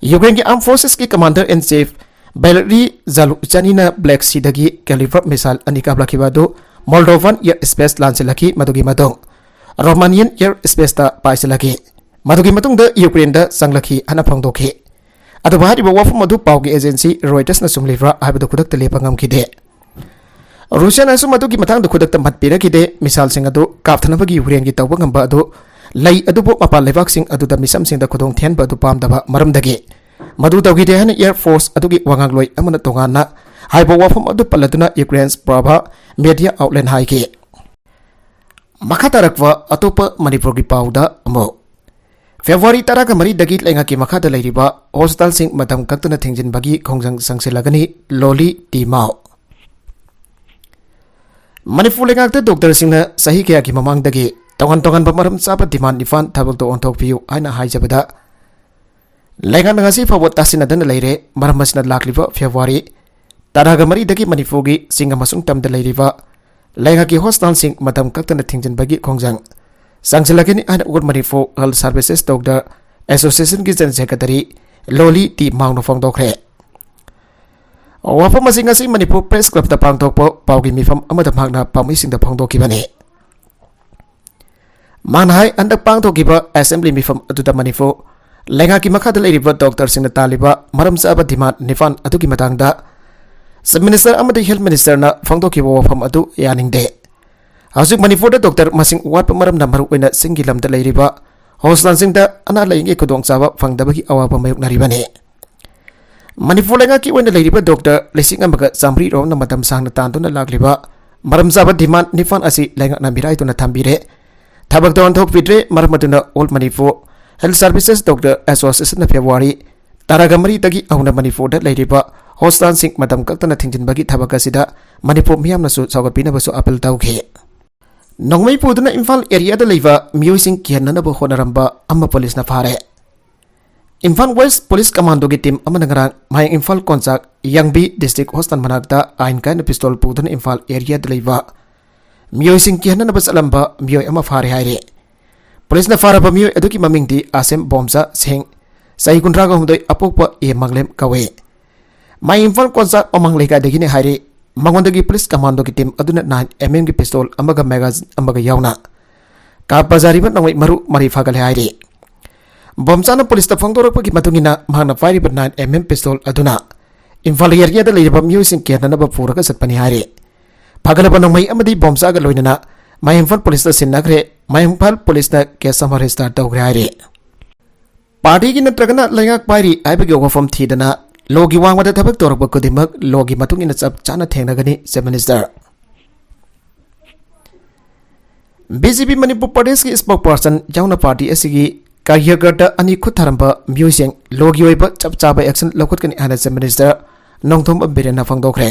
ꯌꯨꯀ꯭ꯔꯦꯟꯒꯤ Armed Forcesꯀꯤ Commander in Chief Valery Zaluzhnina Black Seaꯗꯒꯤ Kalibr missile ꯑꯅꯤ ꯀꯥꯞꯂꯛꯈꯤꯕ ꯑꯗꯨ Moldovan air space ꯂꯥꯟꯁꯤꯜꯂꯛꯈꯤ, ꯃꯗꯨꯒꯤ ꯃꯇꯨꯡ Romanian air spaceꯇ ꯄꯥꯏꯁꯤꯜꯂꯛꯈꯤ꯫ ꯃꯗꯨꯒꯤ ꯃꯇꯨꯡꯗ ꯌꯨꯀ꯭ꯔꯦꯟꯗ ꯆꯪꯂꯛꯈꯤ ꯍꯥꯏꯅ ꯐꯣꯡꯗꯣꯛꯈꯤ꯫ ꯑꯗꯨꯕꯨ ꯍꯥꯏꯔꯤꯕ ꯋꯥꯐꯝ ꯑꯗꯨ ꯄꯥꯎꯒꯤ agency Reutersꯅ ꯆꯨꯝꯂꯤꯕ꯭ꯔꯥ ꯍꯥꯏꯕꯗꯨ ꯈꯨꯗꯛꯇ ꯂꯦꯞꯄ ꯉꯝꯈꯤꯗꯦ꯫ ꯔꯨꯁꯤꯌꯥꯅꯁꯨ ꯃꯗꯨꯒꯤ ꯃꯇꯥꯡꯗ ꯈꯨꯗꯛꯇ ꯃꯠ ꯄꯤꯔꯛꯈꯤꯗꯦ꯫ Missileꯁꯤꯡ ꯑꯗꯨ ꯀꯥꯞꯊꯅꯕꯒꯤ ꯌꯨꯀ꯭ꯔꯦꯟꯒꯤ ꯇꯧꯕ ꯉꯝꯕ ꯑꯗꯨ ꯂꯩ ꯑꯗꯨꯕꯨ ꯃꯄꯥꯟ ꯂꯩꯕꯥꯛꯁꯤꯡ ꯑꯗꯨꯗ ꯃꯤꯁꯝꯁꯤꯡꯗ ꯈꯨꯗꯣꯡ ꯊꯤꯍꯟꯕ ꯑꯗꯨ ꯄꯥꯝꯗꯕ ꯃꯔꯝꯗꯒꯤ ꯃꯗꯨ ꯇꯧꯈꯤꯗꯦ ꯍꯥꯏꯅ Air Force ꯑꯗꯨꯒꯤ ꯋꯥꯉꯥꯡꯂꯣꯏ ꯑꯃꯅ ꯇꯣꯉꯥꯟꯅ ꯍꯥꯏꯕ ꯋꯥꯐꯝ ꯑꯗꯨ ꯄꯜꯂꯗꯨꯅ Ukraine's Prabha media outlet ꯍꯥꯏꯈꯤ꯫ ꯃꯈꯥ ꯇꯥꯔꯛꯄ ꯑꯇꯣꯞꯄ ꯃꯅꯤꯄꯨꯔꯒꯤ ꯄꯥꯎꯗ ꯑꯃꯨꯛ, ꯐꯦꯕ꯭ꯔꯨꯋꯥꯔꯤ ꯇꯔꯥꯃꯔꯤꯗꯒꯤ ꯂꯩꯉꯥꯛꯀꯤ ꯃꯈꯥꯗ ꯂꯩꯔꯤꯕ ꯍꯣꯁꯄꯤꯇꯥꯜꯁꯤꯡ ꯃꯇꯝ ꯀꯛꯇꯅ ꯊꯤꯡꯖꯤꯟꯕꯒꯤ ꯈꯣꯡꯖꯪ ꯆꯪꯁꯤꯜꯂꯒꯅꯤ, ꯂꯣꯂꯤ ꯇꯤ ꯃꯥꯎ꯫ ꯃꯅꯤꯄꯨꯔ ꯂꯩꯉꯥꯛꯇ ꯗꯣꯛꯇꯔꯁꯤꯡꯅ ꯆꯍꯤ ꯀꯌꯥꯒꯤ ꯃꯃꯥꯡꯗꯒꯤ ꯇꯣꯉꯥꯟ ꯇꯣꯉꯥꯟꯕ ꯃꯔꯝ ꯆꯥꯕ demand ꯅꯤꯄꯥꯟ ꯊꯕꯛꯇ ꯑꯣꯟꯊꯣꯛꯄꯤꯌꯨ ꯍꯥꯏꯅ ꯍꯥꯏꯖꯕꯗ, ꯂꯩꯉꯥꯛꯅ ꯉꯁꯤ ꯐꯥꯎꯕ ꯇꯥꯁꯤꯟꯅꯗꯅ ꯂꯩꯔꯦ꯫ ꯃꯔꯝ ꯑꯁꯤꯅ ꯂꯥꯛꯂꯤꯕ ꯐꯦꯕ꯭ꯔꯨꯋꯥꯔꯤ ꯇꯔꯥꯃꯔꯤꯗꯒꯤ ꯃꯅꯤꯄꯨꯔꯒꯤ ꯆꯤꯡ ꯑꯃꯁꯨꯡ ꯇꯝꯗ ꯂꯩꯔꯤꯕ ꯂꯩꯉꯥꯛꯀꯤ ꯍꯣꯁꯄꯤꯇꯥꯜꯁꯤꯡ ꯃꯇꯝ ꯀꯛꯇꯅ ꯊꯤꯡꯖꯤꯟꯕꯒꯤ ꯈꯣꯡꯖꯪ ꯆꯪꯁꯤꯜꯂꯛꯀꯅꯤ ꯍꯥꯏꯅ All Manipur Health Services Doctor Associationꯒꯤ General Secretary ꯂꯣꯂꯤ ꯇꯤ ꯃꯥꯎꯅ ꯐꯣꯡꯗꯣꯛꯈ꯭ꯔꯦ꯫ ꯋꯥꯐꯝ ꯑꯁꯤ ꯉꯁꯤ ꯃꯅꯤꯄꯨꯔ Press Clubꯇ ꯄꯥꯡꯊꯣꯛꯄ ꯄꯥꯎꯒꯤ ꯃꯤꯐꯝ ꯑꯃꯗ ꯃꯍꯥꯛꯅ ꯄꯥꯎꯃꯤꯁꯤꯡꯗ ꯐꯣꯡꯗꯣꯛꯈꯤꯕꯅꯤ꯫ ꯃꯍꯥꯛꯅ ꯍꯥꯏ, ꯍꯟꯗꯛ ꯄꯥꯡꯊꯣꯛꯈꯤꯕ Assembly ꯃꯤꯐꯝ ꯑꯗꯨꯗ ꯃꯅꯤꯄꯨꯔ ꯂꯩꯉꯥꯛꯀꯤ ꯃꯈꯥꯗ ꯂꯩꯔꯤꯕ ꯗꯣꯛꯇꯔꯁꯤꯡꯅ ꯇꯥꯜꯂꯤꯕ ꯃꯔꯝ ꯆꯥꯕ demand ꯅꯤꯄꯥꯟ ꯑꯗꯨꯒꯤ ꯃꯇꯥꯡꯗ Chief Minister ꯑꯃꯗꯤ Health Ministerꯅ ꯐꯣꯡꯗꯣꯛꯈꯤꯕ ꯋꯥꯐꯝ ꯑꯗꯨ ꯌꯥꯅꯤꯡꯗꯦ꯫ ꯍꯧꯖꯤꯛ ꯃꯅꯤꯄꯨꯔꯗ ꯗꯣꯛꯇꯔ ꯃꯁꯤꯡ ꯋꯥꯠꯄ ꯃꯔꯝꯅ ꯃꯔꯨꯑꯣꯏꯅ ꯆꯤꯡꯒꯤ ꯂꯝꯗ ꯂꯩꯔꯤꯕ ꯍꯣꯁꯄꯤꯇꯥꯜꯁꯤꯡꯗ ꯑꯅꯥ ꯂꯥꯌꯦꯡꯒꯤ ꯈꯨꯗꯣꯡꯆꯥꯕ ꯐꯪꯗꯕꯒꯤ ꯑꯋꯥꯕ ꯃꯥꯌꯣꯛꯅꯔꯤꯕꯅꯤ꯫ ꯃꯅꯤꯄꯨꯔ ꯂꯩꯉꯥꯛꯀꯤ ꯑꯣꯏꯅ ꯂꯩꯔꯤꯕ ꯗꯣꯛꯇꯔ ꯂꯤꯁꯤꯡ ꯑꯃꯒ ꯆꯥꯃꯔꯤ ꯔꯣꯝꯅ ꯃꯇꯝ ꯁꯥꯡꯅ ꯇꯥꯟꯗꯨꯅ ꯂꯥꯛꯂꯤꯕ ꯃꯔꯝ ꯆꯥꯕ demand ꯅꯤꯄꯥꯟ ꯑꯁꯤ ꯂꯩꯉꯥꯛꯅ ꯃꯤꯔꯥꯏꯗꯨꯅ ꯊꯝꯕꯤꯔꯦ꯫ ꯊꯕꯛꯇ ꯑꯣꯟꯊꯣꯛꯄꯤꯗ꯭ꯔꯦ꯫ ꯃꯔꯝ ꯑꯗꯨꯅ All Manipur Health Services Doctor Associationꯅ ꯐꯦꯕ꯭ꯔꯨꯋꯥꯔꯤ ꯇꯔꯥꯃꯔꯤꯗꯒꯤ ꯍꯧꯅ ꯃꯅꯤꯄꯨꯔꯗ ꯂꯩꯔꯤꯕ ꯍꯣꯁꯄꯤꯇꯥꯜꯁꯤꯡ ꯃꯇꯝ ꯀꯛꯇꯅ ꯊꯤꯡꯖꯤꯟꯕꯒꯤ ꯊꯕꯛ ꯑꯁꯤꯗ ꯃꯅꯤꯄꯨꯔ ꯃꯤꯌꯥꯝꯅꯁꯨ ꯁꯧꯒꯠꯄꯤꯅꯕꯁꯨ appeal ꯇꯧꯈꯤ꯫ ꯅꯣꯡꯃꯩ ꯄꯨꯗꯨꯅ ꯏꯝꯐꯥꯜ areaꯗ ꯂꯩꯕ ꯃꯤꯑꯣꯏꯁꯤꯡ ꯀꯤꯍꯟꯅꯅꯕ ꯍꯣꯠꯅꯔꯝꯕ ꯑꯃ ꯄꯨꯂꯤꯁꯅ ꯐꯥꯔꯦ꯫ ꯏꯝꯐꯥꯜ West Police Commandoꯒꯤ team ꯑꯃꯅ ꯉꯔꯥꯡ ꯃꯌꯥꯡ ꯏꯝꯐꯥꯜ ꯀꯣꯟꯆꯥꯛ ꯌꯥꯡꯕꯤ District Hospital ꯃꯅꯥꯛꯇ ꯑꯥꯏꯟ ꯀꯥꯏꯅ pistol ꯄꯨꯗꯨꯅ ꯏꯝꯐꯥꯜ areaꯗ ꯂꯩꯕ ꯃꯤꯑꯣꯏꯁꯤꯡ ꯀꯤꯍꯟꯅꯅꯕ ꯆꯠꯂꯝꯕ ꯃꯤꯑꯣꯏ ꯑꯃ ꯐꯥꯔꯦ ꯍꯥꯏꯔꯦ꯫ ꯄꯨꯂꯤꯁꯅ ꯐꯥꯔꯕ ꯃꯤꯑꯣꯏ ꯑꯗꯨꯒꯤ ꯃꯃꯤꯡꯗꯤ ꯑꯁꯦꯝ ꯕꯣꯝꯆꯥ ꯁꯦꯡ, ꯆꯍꯤ ꯀꯨꯟꯊ꯭ꯔꯥꯒ ꯍꯨꯝꯗꯣꯏ, ꯑꯄꯣꯛꯄ ꯑꯦ ꯃꯪꯂꯦꯝ ꯀꯧꯏ꯫ ꯃꯌꯥꯡ ꯏꯝꯐꯥꯜ ꯀꯣꯟꯆꯥꯛ ꯃꯃꯥꯡ ꯂꯩꯀꯥꯏꯗꯒꯤꯅꯤ ꯍꯥꯏꯔꯤ꯫ ꯃꯉꯣꯟꯗꯒꯤ ꯄꯨꯂꯤꯁ ꯀꯃꯥꯟꯗꯣꯒꯤ team ꯑꯗꯨꯅ nine MM ꯒꯤ pistol ꯑꯃꯒ magazine ꯑꯃꯒ ꯌꯥꯎꯅ ꯀꯥꯞꯄ ꯌꯥꯔꯤꯕ ꯅꯣꯡꯃꯩ ꯃꯔꯨ ꯃꯔꯤ ꯐꯥꯒꯠꯂꯦ ꯍꯥꯏꯔꯤ꯫ ꯕꯣꯝꯆꯥꯅ ꯄꯨꯂꯤꯁꯇ ꯐꯣꯡꯗꯣꯔꯛꯄꯒꯤ ꯃꯇꯨꯡ ꯏꯟꯅ ꯃꯍꯥꯛꯅ ꯄꯥꯏꯔꯤꯕ nine MM pistol ꯑꯗꯨꯅ ꯏꯝꯐꯥꯜ areaꯗ ꯂꯩꯔꯤꯕ ꯃꯤꯑꯣꯏꯁꯤꯡ ꯀꯤꯍꯟꯅꯅꯕ ꯄꯨꯔꯒ ꯆꯠꯄꯅꯤ ꯍꯥꯏꯔꯤ꯫ ꯐꯥꯒꯠꯂꯕ ꯅꯣꯡꯃꯩ ꯑꯃꯗꯤ ꯕꯣꯝꯆꯥꯒ ꯂꯣꯏꯅꯅ ꯃꯌꯥꯡ ꯏꯝꯐꯥꯜ ꯄꯨꯂꯤꯁꯇ ꯁꯤꯟꯅꯈ꯭ꯔꯦ꯫ ꯃꯌꯥꯡ ꯏꯝꯐꯥꯜ ꯄꯨꯂꯤꯁꯅ ꯀꯦꯁ ꯑꯃ ꯔꯦꯖꯤꯁꯇꯥꯔ ꯇꯧꯈ꯭ꯔꯦ ꯍꯥꯏꯔꯤ꯫ ꯄꯥꯔꯇꯤꯒꯤ ꯅꯠꯇ꯭ꯔꯒꯅ ꯂꯩꯉꯥꯛ ꯄꯥꯏꯔꯤ ꯍꯥꯏꯕꯒꯤ ꯋꯥꯐꯝ ꯊꯤꯗꯅ ꯂꯣꯒꯤ ꯋꯥꯡꯃꯗ ꯊꯕꯛ ꯇꯧꯔꯛꯄ ꯈꯨꯗꯤꯡꯃꯛ ꯂꯣꯒꯤ ꯃꯇꯨꯡ ꯏꯟꯅ ꯆꯞ ꯆꯥꯅ ꯊꯦꯡꯅꯒꯅꯤ, ꯆꯤꯐ ꯃꯤꯅꯤꯁꯇꯔ꯫ ꯕꯤ ꯖꯦ ꯄꯤ ꯃꯅꯤꯄꯨꯔ ꯄ꯭ꯔꯗꯦꯁꯀꯤ ꯁ꯭ꯄꯣꯛꯁ ꯄꯔꯁꯟ ꯌꯥꯎꯅ ꯄꯥꯔꯇꯤ ꯑꯁꯤꯒꯤ ꯀꯥꯔꯌꯀꯔꯇ ꯑꯅꯤ ꯈꯨꯠ ꯊꯥꯔꯝꯕ ꯃꯤꯑꯣꯏꯁꯤꯡ ꯂꯣꯒꯤ ꯑꯣꯏꯕ ꯆꯞ ꯆꯥꯕ ꯑꯦꯛꯁꯟ ꯂꯧꯈꯠꯀꯅꯤ ꯍꯥꯏꯅ ꯆꯤꯐ ꯃꯤꯅꯤꯁꯇꯔ ꯅꯣꯡꯊꯣꯝꯕꯝ ꯕꯤꯔꯦꯟꯅ ꯐꯣꯡꯗꯣꯛꯈ꯭ꯔꯦ꯫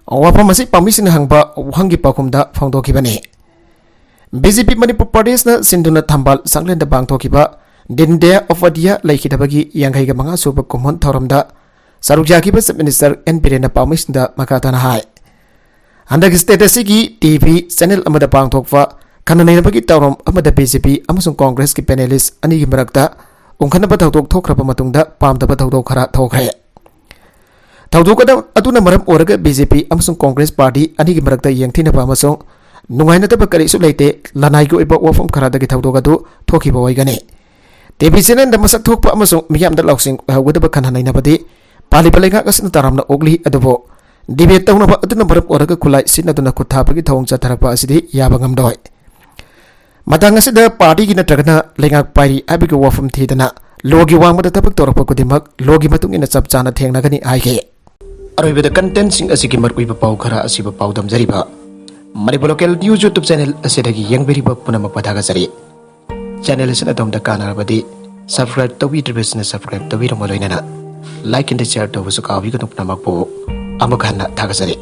ꯋꯥꯐꯝ ꯑꯁꯤ ꯄꯥꯎꯃꯤꯁꯤꯡꯅ ꯍꯪꯕ ꯋꯥꯍꯪꯒꯤ ꯄꯥꯎꯈꯨꯝꯗ ꯐꯣꯡꯗꯣꯛꯈꯤꯕꯅꯤ꯫ ꯕꯤ ꯖꯦ ꯄꯤ ꯃꯅꯤꯄꯨꯔ ꯄ꯭ꯔꯗꯦꯁꯅ ꯁꯤꯟꯗꯨꯅ ꯊꯝꯕꯥꯜ ꯆꯥꯛꯂꯦꯟꯗ ꯄꯥꯡꯊꯣꯛꯈꯤꯕ ꯗꯤꯟ ꯗꯌꯥ ꯎꯄꯥꯙ꯭ꯌꯥ ꯂꯩꯈꯤꯗꯕꯒꯤ ꯌꯥꯡꯈꯩꯒ ꯃꯉꯥ ꯁꯨꯕ ꯀꯨꯝꯑꯣꯟ ꯊꯧꯔꯝꯗ ꯁꯔꯨꯛ ꯌꯥꯈꯤꯕ ꯆꯤꯐ ꯃꯤꯅꯤꯁꯇꯔ ꯑꯦꯟ ꯕꯤꯔꯦꯟꯅ ꯄꯥꯎꯃꯤꯁꯤꯡꯗ ꯃꯈꯥ ꯇꯥꯅ ꯍꯥꯏ, ꯍꯟꯗꯛꯀꯤ ꯁ꯭ꯇꯦꯠ ꯑꯁꯤꯒꯤ ꯇꯤ ꯚꯤ ꯆꯦꯅꯦꯜ ꯑꯃꯗ ꯄꯥꯡꯊꯣꯛꯄ ꯈꯟꯅ ꯅꯩꯅꯕꯒꯤ ꯊꯧꯔꯝ ꯑꯃꯗ ꯕꯤ ꯖꯦ ꯄꯤ ꯑꯃꯁꯨꯡ ꯀꯣꯡꯒ꯭ꯔꯦꯁꯀꯤ ꯄꯦꯅꯦꯂꯤꯁ ꯑꯅꯤꯒꯤ ꯃꯔꯛꯇ ꯎꯪꯈꯠꯅꯕ ꯊꯧꯗꯣꯛ ꯊꯣꯛꯈ꯭ꯔꯕ ꯃꯇꯨꯡꯗ ꯄꯥꯝꯗꯕ ꯊꯧꯗꯣꯛ ꯈꯔ ꯊꯣꯛꯈ꯭ꯔꯦ꯫ ꯊꯧꯗꯣꯛ ꯑꯗꯨ-, ꯑꯗꯨꯅ ꯃꯔꯝ ꯑꯣꯏꯔꯒ ꯕꯤ ꯖꯦ ꯄꯤ ꯑꯃꯁꯨꯡ ꯀꯣꯡꯒ꯭ꯔꯦꯁ ꯄꯥꯔꯇꯤ ꯑꯅꯤꯒꯤ ꯃꯔꯛꯇ ꯌꯦꯡꯊꯤꯅꯕ ꯑꯃꯁꯨꯡ ꯅꯨꯡꯉꯥꯏꯅꯗꯕ ꯀꯔꯤꯁꯨ ꯂꯩꯇꯦ꯫ ꯂꯅꯥꯏꯒꯤ ꯑꯣꯏꯕ ꯋꯥꯐꯝ ꯈꯔꯗꯒꯤ ꯊꯧꯗꯣꯛ ꯑꯗꯨ ꯊꯣꯛꯈꯤꯕ ꯑꯣꯏꯒꯅꯤ꯫ ꯇꯤ ꯚꯤ ꯆꯦꯅꯦꯜꯗ ꯃꯁꯛ ꯊꯣꯛꯄ ꯑꯃꯁꯨꯡ ꯃꯤꯌꯥꯝꯗ ꯂꯧꯁꯤꯡ ꯑꯣꯏꯍꯧꯒꯗꯕ ꯈꯟꯅ ꯅꯩꯅꯕꯗꯤ ꯄꯥꯜꯂꯤꯕ ꯂꯩꯉꯥꯛ ꯑꯁꯤꯅ ꯇꯔꯥꯝꯅ ꯑꯣꯛꯂꯤ, ꯑꯗꯨꯕꯨ ꯗꯤꯕꯦꯠ ꯇꯧꯅꯕ ꯑꯗꯨꯅ ꯃꯔꯝ ꯑꯣꯏꯔꯒ ꯈꯨꯠꯂꯥꯏ ꯁꯤꯖꯤꯟꯅꯗꯨꯅ ꯈꯨꯠ ꯊꯥꯕꯒꯤ ꯊꯧꯑꯣꯡ ꯆꯠꯊꯔꯛꯄ ꯑꯁꯤꯗꯤ ꯌꯥꯕ ꯉꯝꯂꯣꯏ꯫ ꯃꯇꯥꯡ ꯑꯁꯤꯗ ꯄꯥꯔꯇꯤꯒꯤ ꯅꯠꯇ꯭ꯔꯒꯅ ꯂꯩꯉꯥꯛ ꯄꯥꯏꯔꯤ ꯍꯥꯏꯕꯒꯤ ꯋꯥꯐꯝ ꯊꯤꯗꯅ ꯂꯣꯒꯤ ꯋꯥꯡꯃꯗ ꯊꯕꯛ ꯇꯧꯔꯛꯄ ꯈꯨꯗꯤꯡꯃꯛ ꯂꯣꯒꯤ ꯃꯇꯨꯡ ꯏꯟꯅ ꯆꯞ ꯆꯥꯅ ꯊꯦꯡꯅꯒꯅꯤ ꯍꯥꯏꯈꯤ꯫ ꯑꯔꯣꯏꯕꯗ ꯀꯟꯇꯦꯟꯁꯤꯡ ꯑꯁꯤꯒꯤ ꯃꯔꯨꯑꯣꯏꯕ ꯄꯥꯎ ꯈꯔ ꯑꯁꯤꯕꯨ ꯄꯥꯎꯗꯝꯖꯔꯤꯕ Manipur local news YouTube channel ꯑꯁꯤꯗꯒꯤ ꯌꯦꯡꯕꯤꯔꯤꯕ ꯄꯨꯝꯅꯃꯛꯄꯨ ꯊꯥꯒꯠꯆꯔꯤ꯫ ꯆꯦꯅꯦꯜ ꯑꯁꯤꯅ ꯑꯗꯣꯝꯗ ꯀꯥꯟꯅꯔꯕꯗꯤ ꯁꯕꯁꯀ꯭ꯔꯥꯏꯕ ꯇꯧꯕꯤꯗ꯭ꯔꯤꯕꯁꯤꯡꯅ ꯁꯕꯁꯀ꯭ꯔꯥꯏꯕ ꯇꯧꯕꯤꯔꯝꯕ ꯂꯣꯏꯅꯅ ꯂꯥꯏꯛ ꯑꯦꯟ ꯁꯤꯌꯔ ꯇꯧꯕꯁꯨ ꯀꯥꯎꯕꯤꯒꯅꯨ꯫ ꯄꯨꯝꯅꯃꯛꯄꯨ ꯑꯃꯨꯛ ꯍꯟꯅ ꯊꯥꯒꯠꯆꯔꯤ꯫